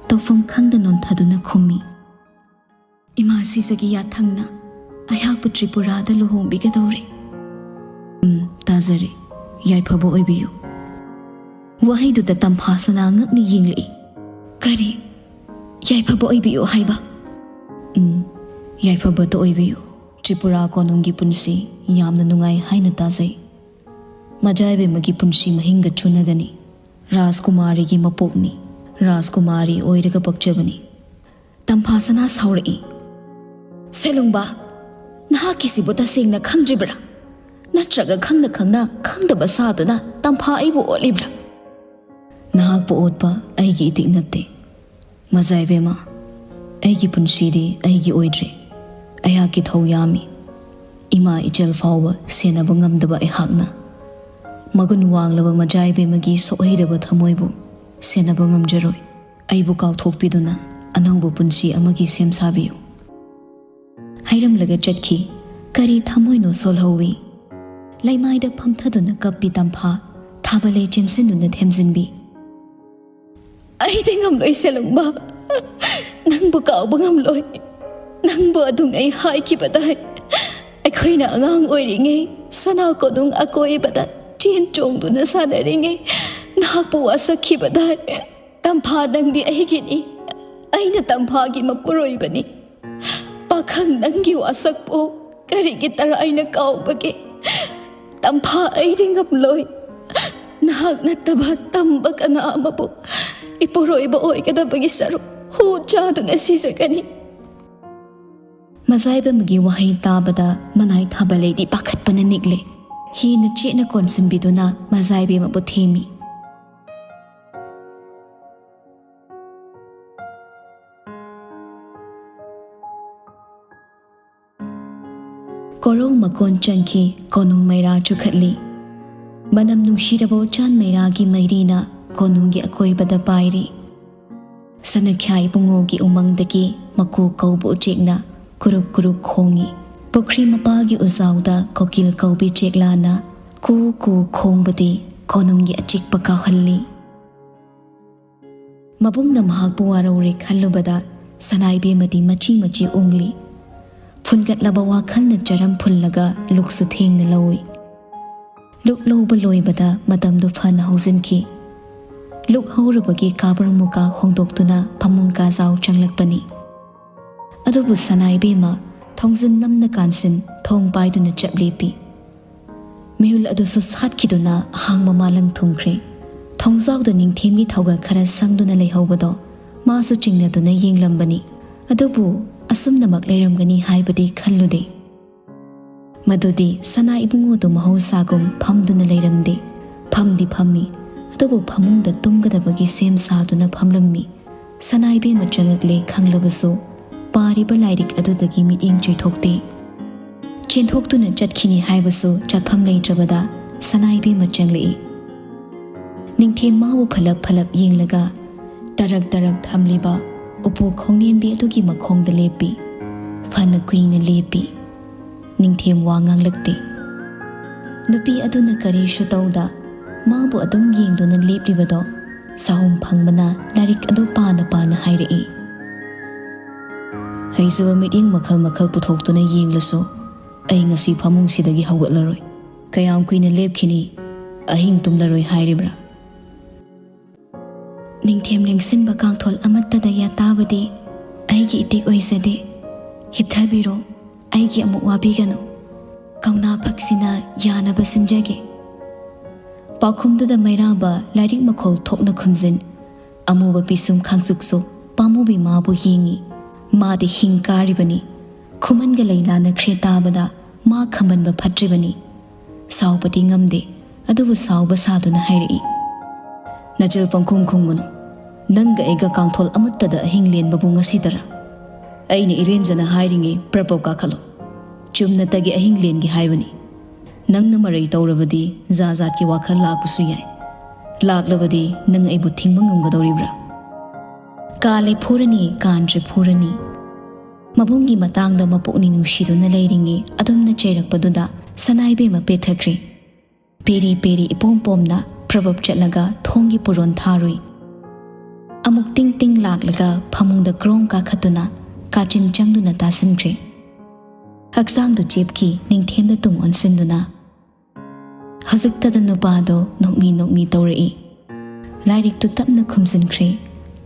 ꯇꯧꯐꯝ ꯈꯪꯗ ꯅꯣꯟꯊꯗꯨꯅ ꯈꯨꯝꯃꯤ꯫ "ꯏꯃꯥ ꯁꯤꯖꯒꯤ ꯌꯥꯊꯪꯅ ꯑꯩꯍꯥꯛꯄꯨ ꯇ꯭ꯔꯤꯄꯨꯔꯥꯗ ꯂꯨꯍꯣꯡꯕꯤꯒꯗꯧꯔꯦ꯫" "ꯎꯝ, ꯇꯥꯖꯔꯦ꯫ ꯌꯥꯏꯐꯕ ꯑꯣꯏꯕꯤꯌꯨ꯫" ꯋꯥꯍꯩꯗꯨꯗ ꯇꯝꯐꯥ ꯁꯅꯥ ꯉꯛꯅ ꯌꯦꯡꯂꯛꯏ꯫ "ꯀꯔꯤ? ꯌꯥꯏꯐꯕ ꯑꯣꯏꯕꯤꯌꯨ ꯍꯥꯏꯕ?" "ꯎꯝ, ꯌꯥꯏꯐꯕꯇ ꯑꯣꯏꯕꯤꯌꯨ꯫ ꯇ꯭ꯔꯤꯄꯨꯔꯥ ꯀꯣꯅꯨꯡꯒꯤ ꯄꯨꯟꯁꯤ ꯌꯥꯝꯅ ꯅꯨꯡꯉꯥꯏ ꯍꯥꯏꯅ ꯇꯥꯖꯩ꯫ ꯃꯖꯥ ꯏꯕꯦꯝꯃꯒꯤ ꯄꯨꯟꯁꯤ ꯃꯍꯤꯡꯒ ꯆꯨꯅꯒꯅꯤ꯫ ꯔꯥꯖꯀꯨꯃꯥꯔꯤꯒꯤ ꯃꯄꯣꯛꯅꯤ꯫ ꯔꯥꯖꯀꯨꯃꯥꯔꯤ ꯑꯣꯏꯔꯒ ꯄꯣꯛꯆꯕꯅꯤ꯫" ꯇꯝꯐꯥꯁꯅꯥ ꯁꯥꯎꯔꯛꯏ꯫ "ꯁꯦꯂꯨꯡꯕ, ꯅꯍꯥꯛꯀꯤꯁꯤꯕꯨ ꯇꯁꯦꯡꯅ ꯈꯪꯗ꯭ꯔꯤꯕ꯭ꯔꯥ? ꯅꯠꯇ꯭ꯔꯒ ꯈꯪꯅ ꯈꯪꯅ ꯈꯪꯗꯕ ꯁꯥꯗꯨꯅ ꯇꯝꯐꯥ ꯑꯩꯕꯨ ꯑꯣꯠꯂꯤꯕ꯭ꯔꯥ?" "ꯅꯍꯥꯛꯄꯨ ꯑꯣꯠꯄ ꯑꯩꯒꯤ ꯏꯇꯤꯛ ꯅꯠꯇꯦ꯫ ꯃꯖꯥ ꯏꯕꯦꯝꯃ, ꯑꯩꯒꯤ ꯄꯨꯟꯁꯤꯗꯤ ꯑꯩꯒꯤ ꯑꯣꯏꯗ꯭ꯔꯦ꯫ ꯑꯩꯍꯥꯛꯀꯤ ꯊꯧ ꯌꯥꯝꯃꯤ꯫ ꯏꯃꯥ ꯏꯆꯜ ꯐꯥꯎꯕ ꯁꯦꯟꯅꯕ ꯉꯝꯗꯕ ꯑꯩꯍꯥꯛꯅ ꯃꯒꯨꯟ ꯋꯥꯡꯂꯕ ꯃꯖꯥ ꯏꯕꯦꯝꯃꯒꯤ ꯁꯣꯛꯍꯩꯗꯕ ꯊꯃꯣꯏꯕꯨ ꯁꯦꯟꯅꯕ ꯉꯝꯖꯔꯣꯏ꯫ ꯑꯩꯕꯨ ꯀꯥꯎꯊꯣꯛꯄꯤꯗꯨꯅ ꯑꯅꯧꯕ ꯄꯨꯟꯁꯤ ꯑꯃꯒꯤ ꯁꯦꯝ ꯁꯥꯕꯤꯌꯨ꯫" ꯍꯥꯏꯔꯝꯂꯒ ꯆꯠꯈꯤ꯫ ꯀꯔꯤ ꯊꯃꯣꯏꯅꯣ ꯁꯣꯜꯍꯧꯋꯤ꯫ ꯂꯩꯃꯥꯏꯗ ꯐꯝꯊꯗꯨꯅ ꯀꯞꯄꯤ ꯇꯝꯐꯥ꯫ ꯊꯥꯕꯂꯩ ꯆꯦꯟꯁꯤꯟꯗꯨꯅ ꯊꯦꯝꯖꯤꯟꯕꯤ꯫ "ꯑꯩꯗꯤ ꯉꯝꯂꯣꯏ ꯁꯦꯂꯨꯡꯕ꯫ ꯅꯪꯕꯨ ꯀꯥꯎꯕ ꯉꯝꯂꯣꯏ꯫ ꯅꯪꯕꯨ ꯑꯗꯨꯉꯩ ꯍꯥꯏꯈꯤꯕꯗꯥꯏ? ꯑꯩꯈꯣꯏꯅ ꯑꯉꯥꯡ ꯑꯣꯏꯔꯤꯉꯩ ꯁꯅꯥ ꯀꯣꯅꯨꯡ ꯑꯀꯣꯏꯕꯗ ꯆꯦꯟ ꯆꯣꯡꯗꯨꯅ ꯁꯥꯟꯅꯔꯤꯉꯩ ꯅꯍꯥꯛꯄꯨ ꯋꯥꯁꯛꯈꯤꯕꯗꯥꯏ? ꯇꯝꯐꯥ ꯅꯪꯗꯤ ꯑꯩꯒꯤꯅꯤ꯫ ꯑꯩꯅ ꯇꯝꯐꯥꯒꯤ ꯃꯄꯨꯔꯣꯏꯕꯅꯤ꯫ ꯄꯥꯈꯪ ꯅꯪꯒꯤ ꯋꯥꯁꯛꯄꯨ ꯀꯔꯤꯒꯤ ꯇꯔꯥꯏꯅ ꯀꯥꯎꯕꯒꯦ? "ꯇꯝꯐꯥ, ꯑꯩꯗꯤ ꯉꯝꯂꯣꯏ꯫ ꯅꯍꯥꯛ ꯅꯠꯇꯕ ꯇꯝꯕ ꯀꯅꯥ ꯑꯃꯕꯨ ꯏꯄꯨꯔꯣꯏꯕ ꯑꯣꯏꯒꯗꯕꯒꯤ ꯁꯔꯨꯛ ꯍꯨ ꯆꯥꯗꯨꯅ ꯁꯤꯖꯒꯅꯤ"꯫ ꯃꯖꯥꯏꯕꯦꯝꯃꯒꯤ ꯋꯥꯍꯩ ꯇꯥꯕꯗ ꯃꯅꯥꯏ ꯊꯥꯕꯂꯩꯗꯤ ꯄꯥꯈꯠꯄꯅ ꯅꯤꯛꯂꯦ꯫ ꯍꯦꯟꯅ ꯆꯦꯠꯅ ꯀꯣꯟꯁꯤꯟꯕꯤꯗꯨꯅ ꯃꯖꯥꯏꯕꯦꯝꯃꯕꯨ ꯊꯦꯝꯃꯤ꯫ ꯀꯣꯔꯧ ꯃꯀꯣꯟ ꯆꯪꯈꯤ, ꯀꯣꯅꯨꯡ ꯃꯩꯔꯥ ꯆꯨꯈꯠꯂꯤ꯫ ꯃꯅꯝ ꯅꯨꯡꯁꯤꯔꯕ ꯎꯆꯥꯟ ꯃꯩꯔꯥꯒꯤ ꯃꯩꯔꯤꯅ ꯀꯣꯅꯨꯡꯒꯤ ꯑꯀꯣꯏꯕꯗ ꯄꯥꯏꯔꯤ꯫ ꯁꯅꯈ꯭ꯌꯥ ꯏꯕꯨꯡꯉꯣꯒꯤ ꯎꯃꯪꯗꯒꯤ ꯃꯀꯨ ꯀꯧꯕ ꯎꯆꯦꯛꯅ ꯀꯨꯔꯨꯛ ꯀꯨꯔꯨꯛ ꯈꯣꯡꯏ꯫ ꯄꯨꯈ꯭ꯔꯤ ꯃꯄꯥꯜꯒꯤ ꯎꯖꯥꯎꯗ ꯀꯣꯀꯤꯜ ꯀꯧꯕꯤ ꯆꯦꯛꯂꯥꯅ ꯀꯨ ꯀꯨ ꯈꯣꯡꯕꯗꯤ ꯀꯣꯅꯨꯡꯒꯤ ꯑꯆꯤꯛꯄ ꯀꯥꯎꯍꯜꯂꯤ꯫ ꯃꯕꯨꯡꯅ ꯃꯍꯥꯛꯄꯨ ꯋꯥꯔꯧꯔꯦ ꯈꯜꯂꯨꯕꯗ ꯁꯅꯥꯏꯕꯦꯝꯃꯗꯤ ꯃꯆꯤ ꯃꯆꯤ ꯎꯪꯂꯤ꯫ ꯐꯨꯟꯒꯠꯂꯕ ꯋꯥꯈꯜꯅ ꯆꯔꯝ ꯐꯨꯜꯂꯒ ꯂꯨꯛꯁꯨ ꯊꯦꯡꯅ ꯂꯧꯏ꯫ ꯂꯨꯛ ꯂꯧꯕ ꯂꯣꯏꯕꯗ ꯃꯇꯝꯗꯨ ꯐꯅ ꯍꯧꯖꯤꯟꯈꯤ꯫ ꯂꯨꯛ ꯍꯧꯔꯨꯕꯒꯤ ꯀꯥꯕ꯭ꯔ ꯃꯨꯀꯥ ꯍꯣꯡꯗꯣꯛꯇꯨꯅ ꯐꯃꯨꯡ ꯀꯥꯖꯥꯎ ꯆꯪꯂꯛꯄꯅꯤ꯫ ꯑꯗꯨꯕꯨ ꯁꯅꯥꯏꯕꯦꯝꯃ ꯊꯣꯡꯖꯤꯟ ꯅꯝꯅ ꯀꯥꯟꯁꯤꯟ ꯊꯣꯡ ꯄꯥꯏꯗꯨꯅ ꯆꯞ ꯂꯦꯞꯄꯤ꯫ ꯃꯤꯍꯨꯜ ꯑꯗꯨꯁꯨ ꯁꯥꯠꯈꯤꯗꯨꯅ ꯑꯍꯥꯡꯕ ꯃꯥꯂꯪ ꯊꯨꯡꯈ꯭ꯔꯦ꯫ ꯊꯣꯡꯖꯥꯎꯗ ꯅꯤꯡꯊꯦꯝꯒꯤ ꯊꯧꯒꯜ ꯈꯔ ꯁꯪꯗꯨꯅ ꯂꯩꯍꯧꯕꯗꯣ ꯃꯥꯁꯨ ꯆꯤꯡꯅꯗꯨꯅ ꯌꯦꯡꯂꯝꯕꯅꯤ꯫ ꯑꯗꯨꯕꯨ ꯑꯁꯨꯝꯅꯃꯛ ꯂꯩꯔꯝꯒꯅꯤ ꯍꯥꯏꯕꯗꯤ ꯈꯜꯂꯨꯗꯦ꯫ ꯃꯗꯨꯗꯤ ꯁꯅꯥ ꯏꯕꯨꯡꯉꯣꯗꯨ ꯃꯍꯧꯁꯥꯒꯨꯝ ꯐꯝꯗꯨꯅ ꯂꯩꯔꯝꯗꯦ꯫ ꯐꯝꯗꯤ ꯐꯝꯃꯤ, ꯑꯗꯨꯕꯨ ꯐꯃꯨꯡꯗ ꯇꯨꯝꯒꯗꯕꯒꯤ ꯁꯦꯝ ꯁꯥꯗꯨꯅ ꯐꯝꯂꯝꯃꯤ꯫ ꯁꯅꯥꯏꯕꯦꯝꯃ ꯆꯪꯂꯛꯂꯦ ꯈꯪꯂꯕꯁꯨ ꯄꯥꯔꯤꯕ ꯂꯥꯏꯔꯤꯛ ꯑꯗꯨꯗꯒꯤ ꯃꯤꯠꯌꯦꯡ ꯆꯣꯏꯊꯣꯛꯇꯦ꯫ ꯆꯦꯟꯊꯣꯛꯇꯨꯅ ꯆꯠꯈꯤꯅꯤ ꯍꯥꯏꯕꯁꯨ ꯆꯠꯐꯝ ꯂꯩꯇ꯭ꯔꯕꯗ ꯁꯅꯥꯏꯕꯦꯝꯃ ꯆꯪꯂꯛꯏ꯫ ꯅꯤꯡꯊꯦꯝ ꯃꯥꯕꯨ ꯐꯂꯞ ꯐꯂꯞ ꯌꯦꯡꯂꯒ ꯇꯔꯛ ꯇꯔꯛ ꯊꯝꯂꯤꯕ ꯎꯄꯨ ꯈꯣꯡꯅꯦꯝꯕꯤ ꯑꯗꯨꯒꯤ ꯃꯈꯣꯡꯗ ꯂꯦꯞꯄꯤ꯫ ꯐꯅ ꯀꯨꯏꯅ ꯂꯦꯞꯄꯤ꯫ ꯅꯤꯡꯊꯦꯝ ꯋꯥ ꯉꯥꯡꯂꯛꯇꯦ꯫ ꯅꯨꯄꯤ ꯑꯗꯨꯅ ꯀꯔꯤꯁꯨ ꯇꯧꯗ ꯃꯥꯕꯨ ꯑꯗꯨꯝ ꯌꯦꯡꯗꯨꯅ ꯂꯦꯞꯂꯤꯕꯗꯣ ꯁꯥꯍꯨꯝ ꯐꯪꯕꯅ ꯂꯥꯏꯔꯤꯛ ꯑꯗꯨ ꯄꯥꯅ ꯄꯥꯅ ꯍꯥꯏꯔꯛꯏ꯫ "ꯍꯩꯖꯕ ꯃꯤꯠꯌꯦꯡ ꯃꯈꯜ ꯃꯈꯜ ꯄꯨꯊꯣꯛꯇꯨꯅ ꯌꯦꯡꯂꯁꯨ ꯑꯩ ꯉꯁꯤ ꯐꯃꯨꯡꯁꯤꯗꯒꯤ ꯍꯧꯒꯠꯂꯔꯣꯏ꯫ ꯀꯌꯥꯝ ꯀꯨꯏꯅ ꯂꯦꯞꯈꯤꯅꯤ? ꯑꯍꯤꯡ ꯇꯨꯝꯂꯔꯣꯏ ꯍꯥꯏꯔꯤꯕ꯭ꯔꯥ?" ꯅꯤꯡꯊꯦꯝ ꯂꯦꯡꯁꯤꯟꯕ ꯀꯥꯡꯊꯣꯜ ꯑꯃꯠꯇꯗ ꯌꯥꯇꯥꯕꯗꯤ ꯑꯩꯒꯤ ꯏꯇꯤꯛ ꯑꯣꯏꯖꯗꯦ꯫ ꯍꯤꯞꯊꯕꯤꯔꯣ, ꯑꯩꯒꯤ ꯑꯃꯨꯛ ꯋꯥꯕꯤꯒꯅꯨ꯫ ꯊꯧꯅꯥ ꯐꯛꯁꯤꯅ ꯌꯥꯅꯕ ꯁꯤꯟꯖꯒꯦ꯫ ꯄꯥꯎꯈꯨꯝꯗꯨꯗ ꯃꯩꯔꯥꯕ ꯂꯥꯏꯔꯤꯛ ꯃꯈꯣꯜ ꯊꯣꯛꯅ ꯈꯨꯝꯖꯤꯟ, ꯑꯃꯨꯕ ꯄꯤꯁꯨꯝ ꯈꯥꯡꯁꯨꯛꯁꯨ ꯄꯥꯝꯃꯨꯕꯤ ꯃꯥꯕꯨ ꯌꯦꯡꯏ꯫ ꯃꯥꯗꯤ ꯍꯤꯡ ꯀꯥꯔꯤꯕꯅꯤ꯫ ꯈꯨꯃꯟꯒ ꯂꯩ ꯂꯥꯟꯅꯈ꯭ꯔꯦ ꯇꯥꯕꯗ ꯃꯥ ꯈꯝꯕꯟꯕ ꯐꯠꯇ꯭ꯔꯤꯕꯅꯤ꯫ ꯁꯥꯎꯕꯗꯤ ꯉꯝꯗꯦ, ꯑꯗꯨꯕꯨ ꯁꯥꯎꯕ ꯁꯥꯗꯨꯅ ꯍꯥꯏꯔꯛꯏ, "ꯅꯆꯤꯜ ꯄꯪꯈꯨꯝ ꯈꯨꯝꯒꯅꯨ꯫ ꯅꯪꯒ ꯑꯩꯒ ꯀꯥꯡꯊꯣꯜ ꯑꯃꯠꯇꯗ ꯑꯍꯤꯡ ꯂꯦꯟꯕꯕꯨ ꯉꯁꯤꯗꯔ? ꯑꯩꯅ ꯏꯔꯦꯟꯖꯅ ꯍꯥꯏꯔꯤꯉꯩ ꯄ꯭ꯔꯄꯣꯞ ꯀꯥꯈꯠꯂꯣ꯫ ꯆꯨꯝꯅꯇꯒꯤ ꯑꯍꯤꯡ ꯂꯦꯟꯒꯦ ꯍꯥꯏꯕꯅꯤ꯫ ꯅꯪꯅ ꯃꯔꯩ ꯇꯧꯔꯕꯗꯤ ꯖꯥ ꯖꯥꯠꯀꯤ ꯋꯥꯈꯜ ꯂꯥꯛꯄꯁꯨ ꯌꯥꯏ꯫ ꯂꯥꯛꯂꯕꯗꯤ ꯅꯪ ꯑꯩꯕꯨ ꯊꯤꯡꯕ ꯉꯝꯒꯗꯧꯔꯤꯕ꯭ꯔꯥ?" ꯀꯥꯂꯦ ꯐꯨꯔꯅꯤ, ꯀꯥꯟꯗ꯭ꯔꯦ ꯐꯨꯔꯅꯤ꯫ ꯃꯕꯨꯡꯒꯤ ꯃꯇꯥꯡꯗ ꯃꯄꯨꯛꯅꯤꯡ ꯅꯨꯡꯁꯤꯗꯨꯅ ꯂꯩꯔꯤꯉꯩ ꯑꯗꯨꯝꯅ ꯆꯩꯔꯛꯄꯗꯨꯗ ꯁꯅꯥꯏꯕꯦꯝꯃ ꯄꯦꯊꯈ꯭ꯔꯦ꯫ ꯄꯦꯔꯤ ꯄꯦꯔꯤ ꯏꯄꯣꯝ ꯄꯣꯝꯅ ꯄ꯭ꯔꯕꯞ ꯆꯠꯂꯒ ꯊꯣꯡꯒꯤ ꯄꯨꯔꯣꯟ ꯊꯥꯔꯨꯏ꯫ ꯑꯃꯨꯛ ꯇꯤꯡ ꯇꯤꯡ ꯂꯥꯛꯂꯒ ꯐꯃꯨꯡꯗ ꯀ꯭ꯔꯣꯡ ꯀꯥꯈꯠꯇꯨꯅ ꯀꯥꯆꯤꯟ ꯆꯪꯗꯨꯅ ꯇꯥꯁꯤꯟꯈ꯭ꯔꯦ꯫ ꯍꯛꯆꯥꯡꯗꯨ ꯆꯦꯞꯈꯤ, ꯅꯤꯡꯊꯦꯝꯗ ꯇꯨꯡ ꯑꯣꯟꯁꯤꯟꯗꯨꯅ꯫ ꯍꯧꯖꯤꯛꯇꯗ ꯅꯨꯄꯥꯗꯣ ꯅꯣꯛꯃꯤ ꯅꯣꯛꯃꯤ ꯇꯧꯔꯛꯏ꯫ ꯂꯥꯏꯔꯤꯛꯇꯨ ꯇꯞꯅ ꯈꯨꯝꯖꯤꯟꯈ꯭ꯔꯦ꯫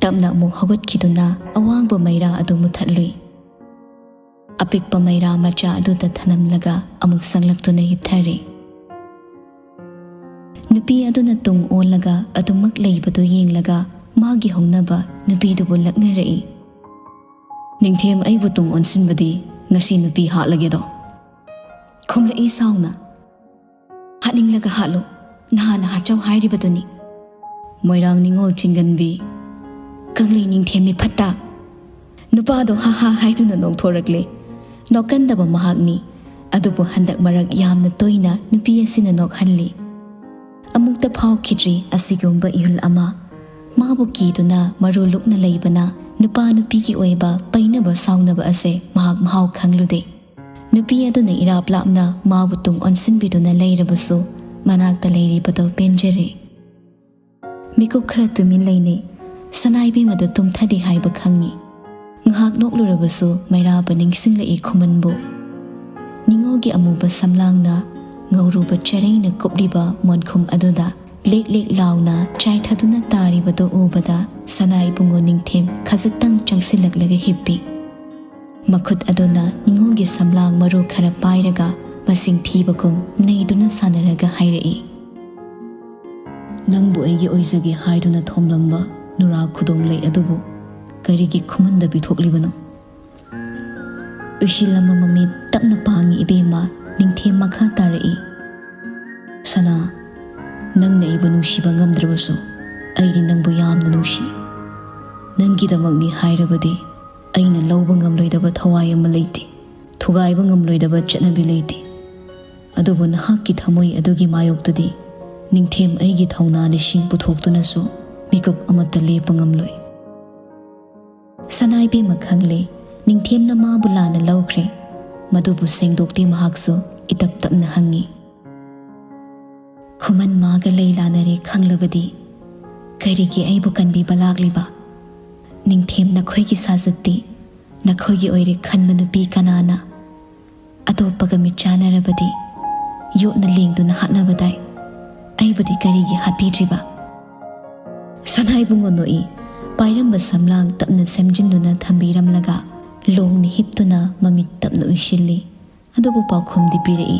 ꯇꯞꯅ ꯑꯃꯨꯛ ꯍꯧꯒꯠꯈꯤꯗꯨꯅ ꯑꯋꯥꯡꯕ ꯃꯩꯔꯥ ꯑꯗꯨ ꯃꯨꯊꯠꯂꯨꯏ꯫ ꯑꯄꯤꯛꯄ ꯃꯩꯔꯥ ꯃꯆꯥ ꯑꯗꯨꯗ ꯊꯅꯝꯂꯒ ꯑꯃꯨꯛ ꯆꯪꯂꯛꯇꯨꯅ ꯍꯤꯞꯊꯔꯦ꯫ ꯅꯨꯄꯤ ꯑꯗꯨꯅ ꯇꯨꯡ ꯑꯣꯜꯂꯒ ꯑꯗꯨꯃꯛ ꯂꯩꯕꯗꯨ ꯌꯦꯡꯂꯒ ꯃꯥꯒꯤ ꯍꯧꯅꯕ ꯅꯨꯄꯤꯗꯨꯕꯨ ꯂꯛꯅꯔꯛꯏ꯫ "ꯅꯤꯡꯊꯦꯝ ꯑꯩꯕꯨ ꯇꯨꯡ ꯑꯣꯟꯁꯤꯟꯕꯗꯤ ꯉꯁꯤ ꯅꯨꯄꯤ ꯍꯥꯠꯂꯒꯦꯗꯣ?" ꯈꯨꯝꯂꯛꯏ ꯁꯥꯎꯅ꯫ "ꯍꯥꯠꯅꯤꯡꯂꯒ ꯍꯥꯠꯂꯨ, ꯅꯍꯥꯟꯅ ꯍꯥꯠꯆꯧ ꯍꯥꯏꯔꯤꯕꯗꯨꯅꯤ꯫" ꯃꯣꯏꯔꯥꯡ ꯅꯤꯉꯣꯜ ꯆꯤꯡꯒꯟꯕꯤ꯫ ꯀꯪꯂꯩ ꯅꯤꯡꯊꯦꯝ ꯃꯤꯐꯠꯇ꯫ ꯅꯨꯄꯥꯗꯣ ꯍꯥ ꯍꯥ ꯍꯥꯏꯗꯨꯅ ꯅꯣꯛꯊꯣꯔꯛꯂꯦ꯫ ꯅꯣꯛꯀꯟꯗꯕ ꯃꯍꯥꯛꯅꯤ, ꯑꯗꯨꯕꯨ ꯍꯟꯗꯛ ꯃꯔꯛ ꯌꯥꯝꯅ ꯇꯣꯏꯅ ꯅꯨꯄꯤ ꯑꯁꯤꯅ ꯅꯣꯛꯍꯜꯂꯤ꯫ ꯑꯃꯨꯛꯇ ꯐꯥꯎꯈꯤꯗ꯭ꯔꯤ ꯑꯁꯤꯒꯨꯝꯕ ꯏꯍꯨꯜ ꯑꯃ꯫ ꯃꯥꯕꯨ ꯀꯤꯗꯨꯅ ꯃꯔꯨ ꯂꯨꯛꯅ ꯂꯩꯕꯅ ꯅꯨꯄꯥ ꯅꯨꯄꯤꯒꯤ ꯑꯣꯏꯕ ꯄꯩꯅꯕ ꯁꯥꯎꯅꯕ ꯑꯁꯦ ꯃꯍꯥꯛ ꯃꯍꯥꯎ ꯈꯪꯂꯨꯗꯦ꯫ ꯅꯨꯄꯤ ꯑꯗꯨꯅ ꯏꯔꯥꯞ ꯂꯥꯞꯅ ꯃꯥꯕꯨ ꯇꯨꯡ ꯑꯣꯟꯁꯤꯟꯕꯤꯗꯨꯅ ꯂꯩꯔꯕꯁꯨ ꯃꯅꯥꯛꯇ ꯂꯩꯔꯤꯕꯗꯨ ꯄꯦꯟꯖꯔꯦ꯫ ꯃꯤꯀꯨꯞ ꯈꯔ ꯇꯨꯃꯤꯟ ꯂꯩꯅꯩ꯫ ꯁꯅꯥꯏꯕꯦꯝ ꯑꯗꯨ ꯇꯨꯝꯊꯗꯦ ꯍꯥꯏꯕ ꯈꯪꯏ꯫ ꯉꯥꯏꯍꯥꯛ ꯅꯣꯛꯂꯨꯔꯕꯁꯨ ꯃꯩꯔꯥꯕ ꯅꯤꯡꯁꯤꯡꯂꯛꯏ ꯈꯨꯃꯟꯕꯨ꯫ ꯅꯤꯉꯣꯜꯒꯤ ꯑꯃꯨꯕ ꯁꯝꯂꯥꯡꯅ ꯉꯧꯔꯨꯕ ꯆꯔꯩꯅ ꯀꯨꯞꯂꯤꯕ ꯃꯣꯟꯈꯨꯝ ꯑꯗꯨꯗ ꯂꯦꯛ ꯂꯦꯛ ꯂꯥꯎꯅ ꯆꯥꯏꯊꯗꯨꯅ ꯇꯥꯔꯤꯕꯗꯨ ꯎꯕꯗ ꯁꯅꯥ ꯏꯕꯨꯡꯉꯣ ꯅꯤꯡꯊꯦꯝ ꯈꯖꯤꯛꯇꯪ ꯆꯪꯁꯤꯜꯂꯛꯂꯒ ꯍꯤꯞꯄꯤ꯫ ꯃꯈꯨꯠ ꯑꯗꯨꯅ ꯅꯤꯉꯣꯜꯒꯤ ꯁꯝꯂꯥꯡ ꯃꯔꯨ ꯈꯔ ꯄꯥꯏꯔꯒ ꯃꯁꯤꯡ ꯊꯤꯕ ꯀꯨꯝ ꯅꯩꯗꯨꯅ ꯁꯥꯟꯅꯔꯒ ꯍꯥꯏꯔꯛꯏ꯫ "ꯅꯪꯕꯨ ꯑꯩꯒꯤ ꯑꯣꯏꯖꯒꯦ ꯍꯥꯏꯗꯨꯅ ꯊꯣꯝꯂꯝꯕ ꯅꯨꯔꯥ ꯈꯨꯗꯣꯡꯂꯩ ꯑꯗꯨꯕꯨ ꯀꯔꯤꯒꯤ ꯈꯨꯃꯟꯗ ꯄꯤꯊꯣꯛꯂꯤꯕꯅꯣ?" ꯎꯏꯁꯤꯜꯂꯝꯕ ꯃꯃꯤꯠ ꯇꯞꯅ ꯄꯥꯡꯉꯤ ꯏꯕꯦꯝꯃ꯫ ꯅꯤꯡꯊꯦꯝ ꯃꯈꯥ ꯇꯥꯔꯛꯏ, "ꯁꯅꯥ, ꯅꯪꯅ ꯑꯩꯕꯨ ꯅꯨꯡꯁꯤꯕ ꯉꯝꯗ꯭ꯔꯕꯁꯨ ꯑꯩꯗꯤ ꯅꯪꯕꯨ ꯌꯥꯝꯅ ꯅꯨꯡꯁꯤ꯫ ꯅꯪꯒꯤꯗꯃꯛꯅꯤ ꯍꯥꯏꯔꯕꯗꯤ ꯑꯩꯅ ꯂꯧꯕ ꯉꯝꯂꯣꯏꯗꯕ ꯊꯋꯥꯏ ꯑꯃ ꯂꯩꯇꯦ, ꯊꯨꯒꯥꯏꯕ ꯉꯝꯂꯣꯏꯗꯕ ꯆꯠꯅꯕꯤ ꯂꯩꯇꯦ꯫ ꯑꯗꯨꯕꯨ ꯅꯍꯥꯛꯀꯤ ꯊꯃꯣꯏ ꯑꯗꯨꯒꯤ ꯃꯥꯌꯣꯛꯇꯗꯤ ꯅꯤꯡꯊꯦꯝ ꯑꯩꯒꯤ ꯊꯧꯅꯥ ꯂꯤꯁꯤꯡ ꯄꯨꯊꯣꯛꯇꯨꯅꯁꯨ ꯃꯤꯀꯨꯞ ꯑꯃꯠꯇ ꯂꯦꯞꯄ ꯉꯝꯂꯣꯏ꯫" ꯁꯅꯥ ꯏꯕꯦꯝꯃ ꯈꯪꯂꯦ, ꯅꯤꯡꯊꯦꯝꯅ ꯃꯥꯕꯨ ꯂꯥꯟꯅ ꯂꯧꯈ꯭ꯔꯦ꯫ ꯃꯗꯨꯕꯨ ꯁꯦꯡꯗꯣꯛꯇꯦ ꯃꯍꯥꯛꯁꯨ ꯏꯇꯞ ꯇꯞꯅ ꯍꯪꯉꯤ, "ꯈꯨꯃꯟ ꯃꯥꯒ ꯂꯩ ꯂꯥꯟꯅꯔꯦ ꯈꯪꯂꯕꯗꯤ ꯀꯔꯤꯒꯤ ꯑꯩꯕꯨ ꯀꯟꯕꯤꯕ ꯂꯥꯛꯂꯤꯕ? ꯅꯤꯡꯊꯦꯝ, ꯅꯈꯣꯏꯒꯤ ꯁꯥꯖꯠꯇꯤ ꯅꯈꯣꯏꯒꯤ ꯑꯣꯏꯔꯦ ꯈꯟꯕ ꯅꯨꯄꯤ ꯀꯅꯥꯅ ꯑꯇꯣꯞꯄꯒ ꯃꯤꯠ ꯆꯥꯟꯅꯔꯕꯗꯤ ꯌꯣꯠꯅ ꯂꯦꯡꯗꯨꯅ ꯍꯥꯠꯅꯕꯗꯥꯏ꯫ ꯑꯩꯕꯨꯗꯤ ꯀꯔꯤꯒꯤ ꯍꯥꯠꯄꯤꯗ꯭ꯔꯤꯕ?" ꯁꯅꯥ ꯏꯕꯨꯡꯉꯣ ꯅꯣꯛꯏ꯫ ꯄꯥꯏꯔꯝꯕ ꯁꯝꯂꯥꯡ ꯇꯞꯅ ꯁꯦꯝꯖꯤꯟꯗꯨꯅ ꯊꯝꯕꯤꯔꯝꯂꯒ ꯂꯣꯡꯅ ꯍꯤꯞꯇꯨꯅ ꯃꯃꯤꯠ ꯇꯞꯅ ꯎꯏꯁꯤꯜꯂꯤ꯫ ꯑꯗꯨꯕꯨ ꯄꯥꯎꯈꯨꯝꯗꯤ ꯄꯤꯔꯛꯏ,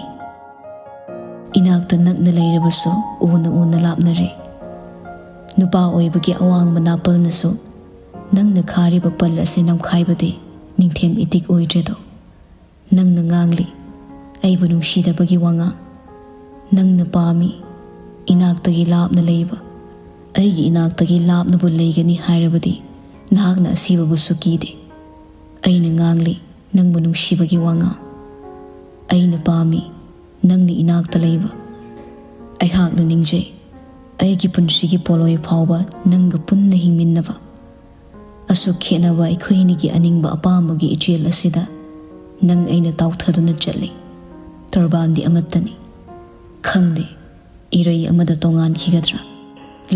"ꯏꯅꯥꯛꯇ ꯅꯛꯅ ꯂꯩꯔꯕꯁꯨ ꯎꯅ ꯎꯅ ꯂꯥꯞꯅꯔꯦ꯫ ꯅꯨꯄꯥ ꯑꯣꯏꯕꯒꯤ ꯑꯋꯥꯡꯕ ꯅꯥꯄꯜꯅꯁꯨ ꯅꯪꯅ ꯈꯥꯔꯤꯕ ꯄꯜ ꯑꯁꯤ ꯅꯝꯈꯥꯏꯕꯗꯤ ꯅꯤꯡꯊꯦꯝ ꯏꯇꯤꯛ ꯑꯣꯏꯗ꯭ꯔꯦꯗꯣ꯫ ꯅꯪꯅ ꯉꯥꯡꯂꯤ, ꯑꯩꯕꯨ ꯅꯨꯡꯁꯤꯗꯕꯒꯤ ꯋꯥꯉꯥꯡ꯫ ꯅꯪꯅ ꯄꯥꯝꯃꯤ, ꯏꯅꯥꯛꯇꯒꯤ ꯂꯥꯞꯅ ꯂꯩꯕ꯫ ꯑꯩꯒꯤ ꯏꯅꯥꯛꯇꯒꯤ ꯂꯥꯞꯅꯕꯨ ꯂꯩꯒꯅꯤ ꯍꯥꯏꯔꯕꯗꯤ ꯅꯍꯥꯛꯅ ꯑꯁꯤꯕꯕꯨꯁꯨ ꯀꯤꯗꯦ꯫ ꯑꯩꯅ ꯉꯥꯡꯂꯤ, ꯅꯪꯕꯨ ꯅꯨꯡꯁꯤꯕꯒꯤ ꯋꯥꯉꯥꯡ꯫ ꯑꯩꯅ ꯄꯥꯝꯃꯤ, ꯅꯪꯅ ꯏꯅꯥꯛꯇ ꯂꯩꯕ꯫ ꯑꯩꯍꯥꯛꯅ ꯅꯤꯡꯖꯩ, ꯑꯩꯒꯤ ꯄꯨꯟꯁꯤꯒꯤ ꯄꯣꯂꯣꯏ ꯐꯥꯎꯕ ꯅꯪꯒ ꯄꯨꯟꯅ ꯍꯤꯡꯃꯤꯟꯅꯕ꯫ ꯑꯁꯨꯛ ꯈꯦꯠꯅꯕ ꯑꯩꯈꯣꯏ ꯑꯅꯤꯒꯤ ꯑꯅꯤꯡꯕ ꯑꯄꯥꯝꯕꯒꯤ ꯏꯆꯦꯜ ꯑꯁꯤꯗ ꯅꯪ ꯑꯩꯅ ꯇꯥꯎꯊꯗꯨꯅ ꯆꯠꯂꯤ꯫ ꯇꯣꯔꯕꯥꯟꯗꯤ ꯑꯃꯠꯇꯅꯤ꯫ ꯈꯪꯗꯦ, ꯏꯔꯩ ꯑꯃꯗ ꯇꯣꯉꯥꯟꯈꯤꯒꯗ꯭ꯔꯥ?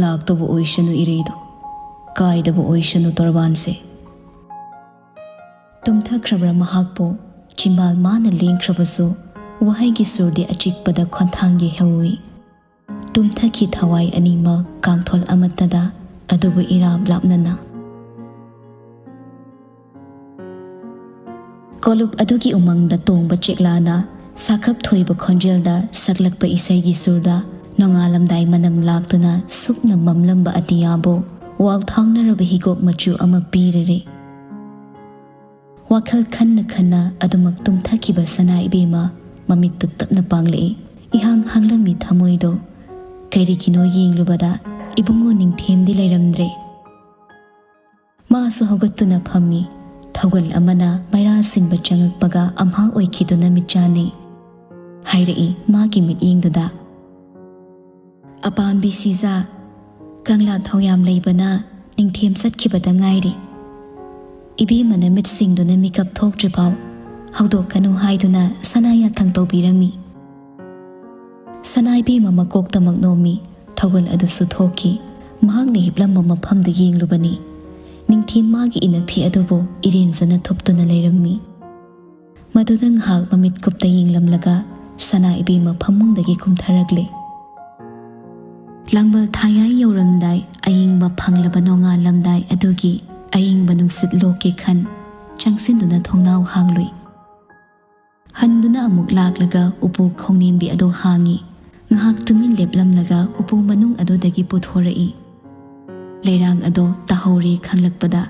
ꯂꯥꯛꯇꯕ ꯑꯣꯏꯁꯅꯨ ꯏꯔꯩꯗꯣ, ꯀꯥꯏꯗꯕ ꯑꯣꯏꯁꯅꯨ ꯇꯣꯔꯕꯥꯟꯁꯦ꯫" ꯇꯨꯝꯊꯈ꯭ꯔꯕ꯭ꯔꯥ ꯃꯍꯥꯛꯄꯨ? ꯆꯤꯝꯕꯥꯜ ꯃꯥꯅ ꯂꯦꯡꯈ꯭ꯔꯕꯁꯨ ꯋꯥꯍꯩꯒꯤ ꯁꯨꯔꯗꯤ ꯑꯆꯤꯛꯄꯗ ꯈꯣꯟꯊꯥꯡꯒꯤ ꯍꯧꯏ꯫ ꯇꯨꯝꯊꯈꯤ ꯊꯋꯥꯏ ꯑꯅꯤꯃꯛ ꯀꯥꯡꯊꯣꯜ ꯑꯃꯠꯇꯗ, ꯑꯗꯨꯕꯨ ꯏꯔꯥꯞ ꯂꯥꯞꯅꯅ꯫ ꯀꯣꯂꯨꯞ ꯑꯗꯨꯒꯤ ꯎꯃꯪꯗ ꯇꯣꯡꯕ ꯆꯦꯛꯂꯥꯅ ꯁꯥꯈꯞ ꯊꯣꯏꯕ ꯈꯣꯟꯖꯦꯜꯗ ꯁꯛꯂꯛꯄ ꯏꯁꯩꯒꯤ ꯁꯨꯔꯗ ꯅꯣꯡꯉꯥꯜꯂꯝꯗꯥꯏ ꯃꯅꯝ ꯂꯥꯛꯇꯨꯅ ꯁꯨꯞꯅ ꯃꯝꯂꯝꯕ ꯑꯇꯤꯌꯥꯕꯨ ꯋꯥꯎꯊꯥꯡꯅꯔꯕ ꯍꯤꯒꯣꯛ ꯃꯆꯨ ꯑꯃ ꯄꯤꯔꯔꯦ꯫ ꯋꯥꯈꯜ ꯈꯟꯅ ꯈꯟꯅ ꯑꯗꯨꯃꯛ ꯇꯨꯝꯊꯈꯤꯕ ꯁꯅꯥ ꯏꯕꯦꯝꯃ ꯃꯃꯤꯠꯇꯨ ꯇꯞꯅ ꯄꯥꯡꯂꯛꯏ꯫ ꯏꯍꯥꯡ ꯍꯥꯡꯂꯝꯃꯤ ꯊꯃꯣꯏꯗꯣ꯫ ꯀꯔꯤꯒꯤꯅꯣ ꯌꯦꯡꯂꯨꯕꯗ ꯏꯕꯨꯡꯉꯣ ꯅꯤꯡꯊꯦꯝꯗꯤ ꯂꯩꯔꯝꯗ꯭ꯔꯦ꯫ ꯃꯥꯁꯨ ꯍꯧꯒꯠꯇꯨꯅ ꯐꯝꯃꯤ꯫ ꯊꯧꯒꯜ ꯑꯃꯅ ꯃꯩꯔꯥ ꯁꯤꯡꯕ ꯆꯪꯉꯛꯄꯒ ꯑꯝꯍꯥ ꯑꯣꯏꯈꯤꯗꯨꯅ ꯃꯤꯠꯆꯥꯟꯅꯩ꯫ ꯍꯥꯏꯔꯛꯏ ꯃꯥꯒꯤ ꯃꯤꯠꯌꯦꯡꯗꯨꯗ, "ꯑꯄꯥꯝꯕꯤ ꯁꯤꯖꯥ, ꯀꯪꯂꯥ ꯊꯧꯌꯥꯝ ꯂꯩꯕꯅ ꯅꯤꯡꯊꯦꯝ ꯆꯠꯈꯤꯕꯗ ꯉꯥꯏꯔꯤ꯫ ꯏꯕꯦꯝꯃꯅ ꯃꯤꯠ ꯁꯤꯡꯗꯨꯅ ꯃꯤꯀꯞ ꯊꯣꯛꯇ꯭ꯔꯤꯐꯥꯎ ꯍꯧꯗꯣꯛꯀꯅꯨ" ꯍꯥꯏꯗꯨꯅ ꯁꯅꯥ ꯌꯥꯊꯪ ꯇꯧꯕꯤꯔꯝꯃꯤ꯫ ꯁꯅꯥ ꯏꯕꯦꯝꯃ ꯃꯀꯣꯛꯇꯃꯛ ꯅꯣꯝꯃꯤ꯫ ꯊꯧꯒꯜ ꯑꯗꯨꯁꯨ ꯊꯣꯛꯈꯤ꯫ ꯃꯍꯥꯛꯅ ꯍꯤꯞꯂꯝꯕ ꯃꯐꯝꯗ ꯌꯦꯡꯂꯨꯕꯅꯤ꯫ ꯅꯤꯡꯊꯦꯝ ꯃꯥꯒꯤ ꯏꯅꯐꯤ ꯑꯗꯨꯕꯨ ꯏꯔꯦꯟꯖꯅ ꯊꯨꯞꯇꯨꯅ ꯂꯩꯔꯝꯃꯤ꯫ ꯃꯗꯨꯗ ꯉꯥꯏꯍꯥꯛ ꯃꯃꯤꯠ ꯀꯨꯞꯇ ꯌꯦꯡꯂꯝꯂꯒ ꯁꯅꯥ ꯏꯕꯦꯝꯃ ꯐꯃꯨꯡꯗꯒꯤ ꯀꯨꯝꯊꯔꯛꯂꯦ꯫ ꯂꯥꯡꯕꯜ ꯊꯥꯌꯥꯏ ꯌꯧꯔꯝꯗꯥꯏ ꯑꯌꯤꯡꯕ ꯐꯪꯂꯕ ꯅꯣꯡꯉꯥꯜꯂꯝꯗꯥꯏ ꯑꯗꯨꯒꯤ ꯑꯌꯤꯡꯕ ꯅꯨꯡꯁꯤꯠ ꯂꯣꯛꯀꯦ ꯈꯟ ꯆꯪꯁꯤꯟꯗꯨꯅ ꯊꯣꯡꯅꯥꯎ ꯍꯥꯡꯂꯨꯏ꯫ ꯍꯟꯗꯨꯅ ꯑꯃꯨꯛ ꯂꯥꯛꯂꯒ ꯎꯄꯨ ꯈꯣꯡꯅꯦꯝꯕꯤ ꯑꯗꯨ ꯍꯥꯡꯉꯤ꯫ ꯉꯥꯏꯍꯥꯛ ꯇꯨꯃꯤꯟ ꯂꯦꯞꯂꯝꯂꯒ ꯎꯄꯨ ꯃꯅꯨꯡ ꯑꯗꯨꯗꯒꯤ ꯄꯨꯊꯣꯔꯛꯏ꯫ ꯂꯩꯔꯥꯡ ꯑꯗꯣ ꯇꯥꯍꯧꯔꯦ ꯈꯪꯂꯛꯄꯗ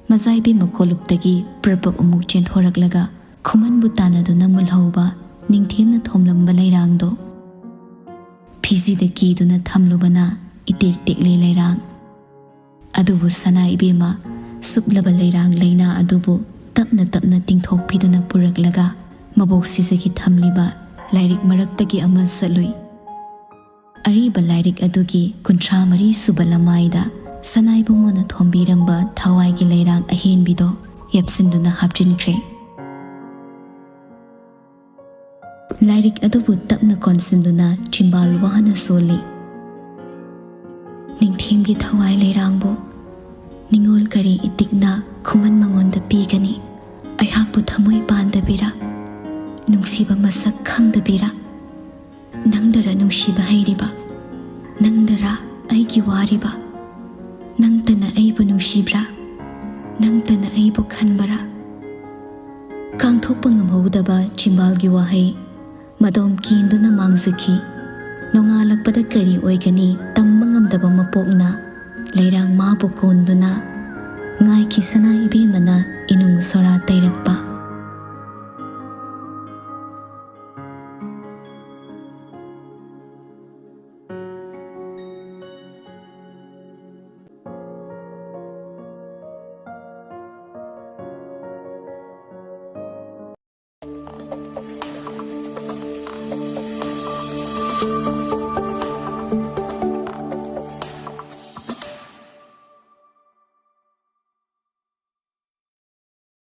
ꯃꯖꯥꯏꯕꯤ ꯃꯀꯣꯂꯨꯞꯇꯒꯤ ꯄ꯭ꯔꯞ ꯄ꯭ꯔꯞ ꯑꯃꯨꯛ ꯆꯦꯟꯊꯣꯔꯛꯂꯒ ꯈꯨꯃꯟꯕꯨ ꯇꯥꯟꯅꯗꯨꯅ ꯃꯨꯜꯍꯧꯕ ꯅꯤꯡꯊꯦꯝꯅ ꯊꯣꯝꯂꯝꯕ ꯂꯩꯔꯥꯡꯗꯣ ꯐꯤꯖꯤꯗ ꯀꯤꯗꯨꯅ ꯊꯝꯂꯨꯕꯅ ꯏꯇꯦꯛ ꯇꯦꯛꯂꯦ ꯂꯩꯔꯥꯡ꯫ ꯑꯗꯨꯕꯨ ꯁꯅꯥ ꯏꯕꯦꯝꯃ ꯁꯨꯞꯂꯕ ꯂꯩꯔꯥꯡ ꯂꯩꯅꯥ ꯑꯗꯨꯕꯨ ꯇꯞꯅ ꯇꯞꯅ ꯇꯤꯡꯊꯣꯛꯄꯤꯗꯨꯅ ꯄꯨꯔꯛꯂꯒ ꯃꯕꯣꯛ ꯁꯤꯖꯒꯤ ꯊꯝꯂꯤꯕ ꯂꯥꯏꯔꯤꯛ ꯃꯔꯛꯇꯒꯤ ꯑꯃ ꯆꯠꯂꯨꯏ꯫ ꯑꯔꯤꯕ ꯂꯥꯏꯔꯤꯛ ꯑꯗꯨꯒꯤ ꯀꯨꯟꯊ꯭ꯔꯥ ꯃꯔꯤ ꯁꯨꯕ ꯂꯃꯥꯏꯗ ꯁꯅꯥ ꯏꯕꯨꯡꯉꯣꯅ ꯊꯣꯝꯕꯤꯔꯝꯕ ꯊꯋꯥꯏꯒꯤ ꯂꯩꯔꯥꯡ ꯑꯍꯦꯟꯕꯤꯗꯣ ꯌꯦꯞꯁꯤꯟꯗꯨꯅ ꯍꯥꯞꯆꯤꯟꯈ꯭ꯔꯦ꯫ ꯂꯥꯏꯔꯤꯛ ꯑꯗꯨꯕꯨ ꯇꯞꯅ ꯀꯣꯟꯁꯤꯟꯗꯨꯅ ꯆꯤꯝꯕꯥꯜ ꯋꯥꯅ ꯁꯣꯜꯂꯤ꯫ ꯅꯤꯡꯊꯦꯝꯒꯤ ꯊꯋꯥꯏ ꯂꯩꯔꯥꯡꯕꯨ ꯅꯤꯡꯉꯣꯜ ꯀꯔꯤ ꯏꯇꯤꯛꯅ ꯈꯨꯃꯟ ꯃꯉꯣꯟꯗ ꯄꯤꯒꯅꯤ? ꯑꯩꯍꯥꯛꯄꯨ ꯊꯃꯣꯏ ꯄꯥꯟꯗꯕꯤꯔ? ꯅꯨꯡꯁꯤꯕ ꯃꯁꯛ ꯈꯪꯗꯕꯤꯔ? ꯅꯪꯗꯔ ꯅꯨꯡꯁꯤꯕ ꯍꯩꯔꯤꯕ? ꯅꯪꯗꯔ ꯑꯩꯒꯤ ꯋꯥꯔꯤꯕ? ꯅꯪꯇꯅ ꯑꯩꯕꯨ ꯅꯨꯡꯁꯤꯕ꯭ꯔꯥ? ꯅꯪꯇꯅ ꯑꯩꯕꯨ ꯈꯟꯕꯔꯥ? ꯀꯥꯡꯊꯣꯛꯄ ꯉꯝꯍꯧꯗꯕ ꯆꯤꯝꯕꯥꯜꯒꯤ ꯋꯥꯍꯩ ꯃꯗꯣꯝ ꯀꯦꯟꯗꯨꯅ ꯃꯥꯡꯖꯈꯤ꯫ ꯅꯣꯡꯉꯥꯜꯂꯛꯄꯗ ꯀꯔꯤ ꯑꯣꯏꯒꯅꯤ ꯇꯝꯕ ꯉꯝꯗꯕ ꯃꯄꯣꯛꯅ ꯂꯩꯔꯥꯡ ꯃꯥꯕꯨ ꯀꯣꯟꯗꯨꯅ ꯉꯥꯏꯈꯤ꯫ ꯁꯅꯥ ꯏꯕꯦꯝꯃꯅ ꯏꯅꯨꯡ ꯁꯣꯔꯥ ꯇꯩꯔꯛꯄ꯫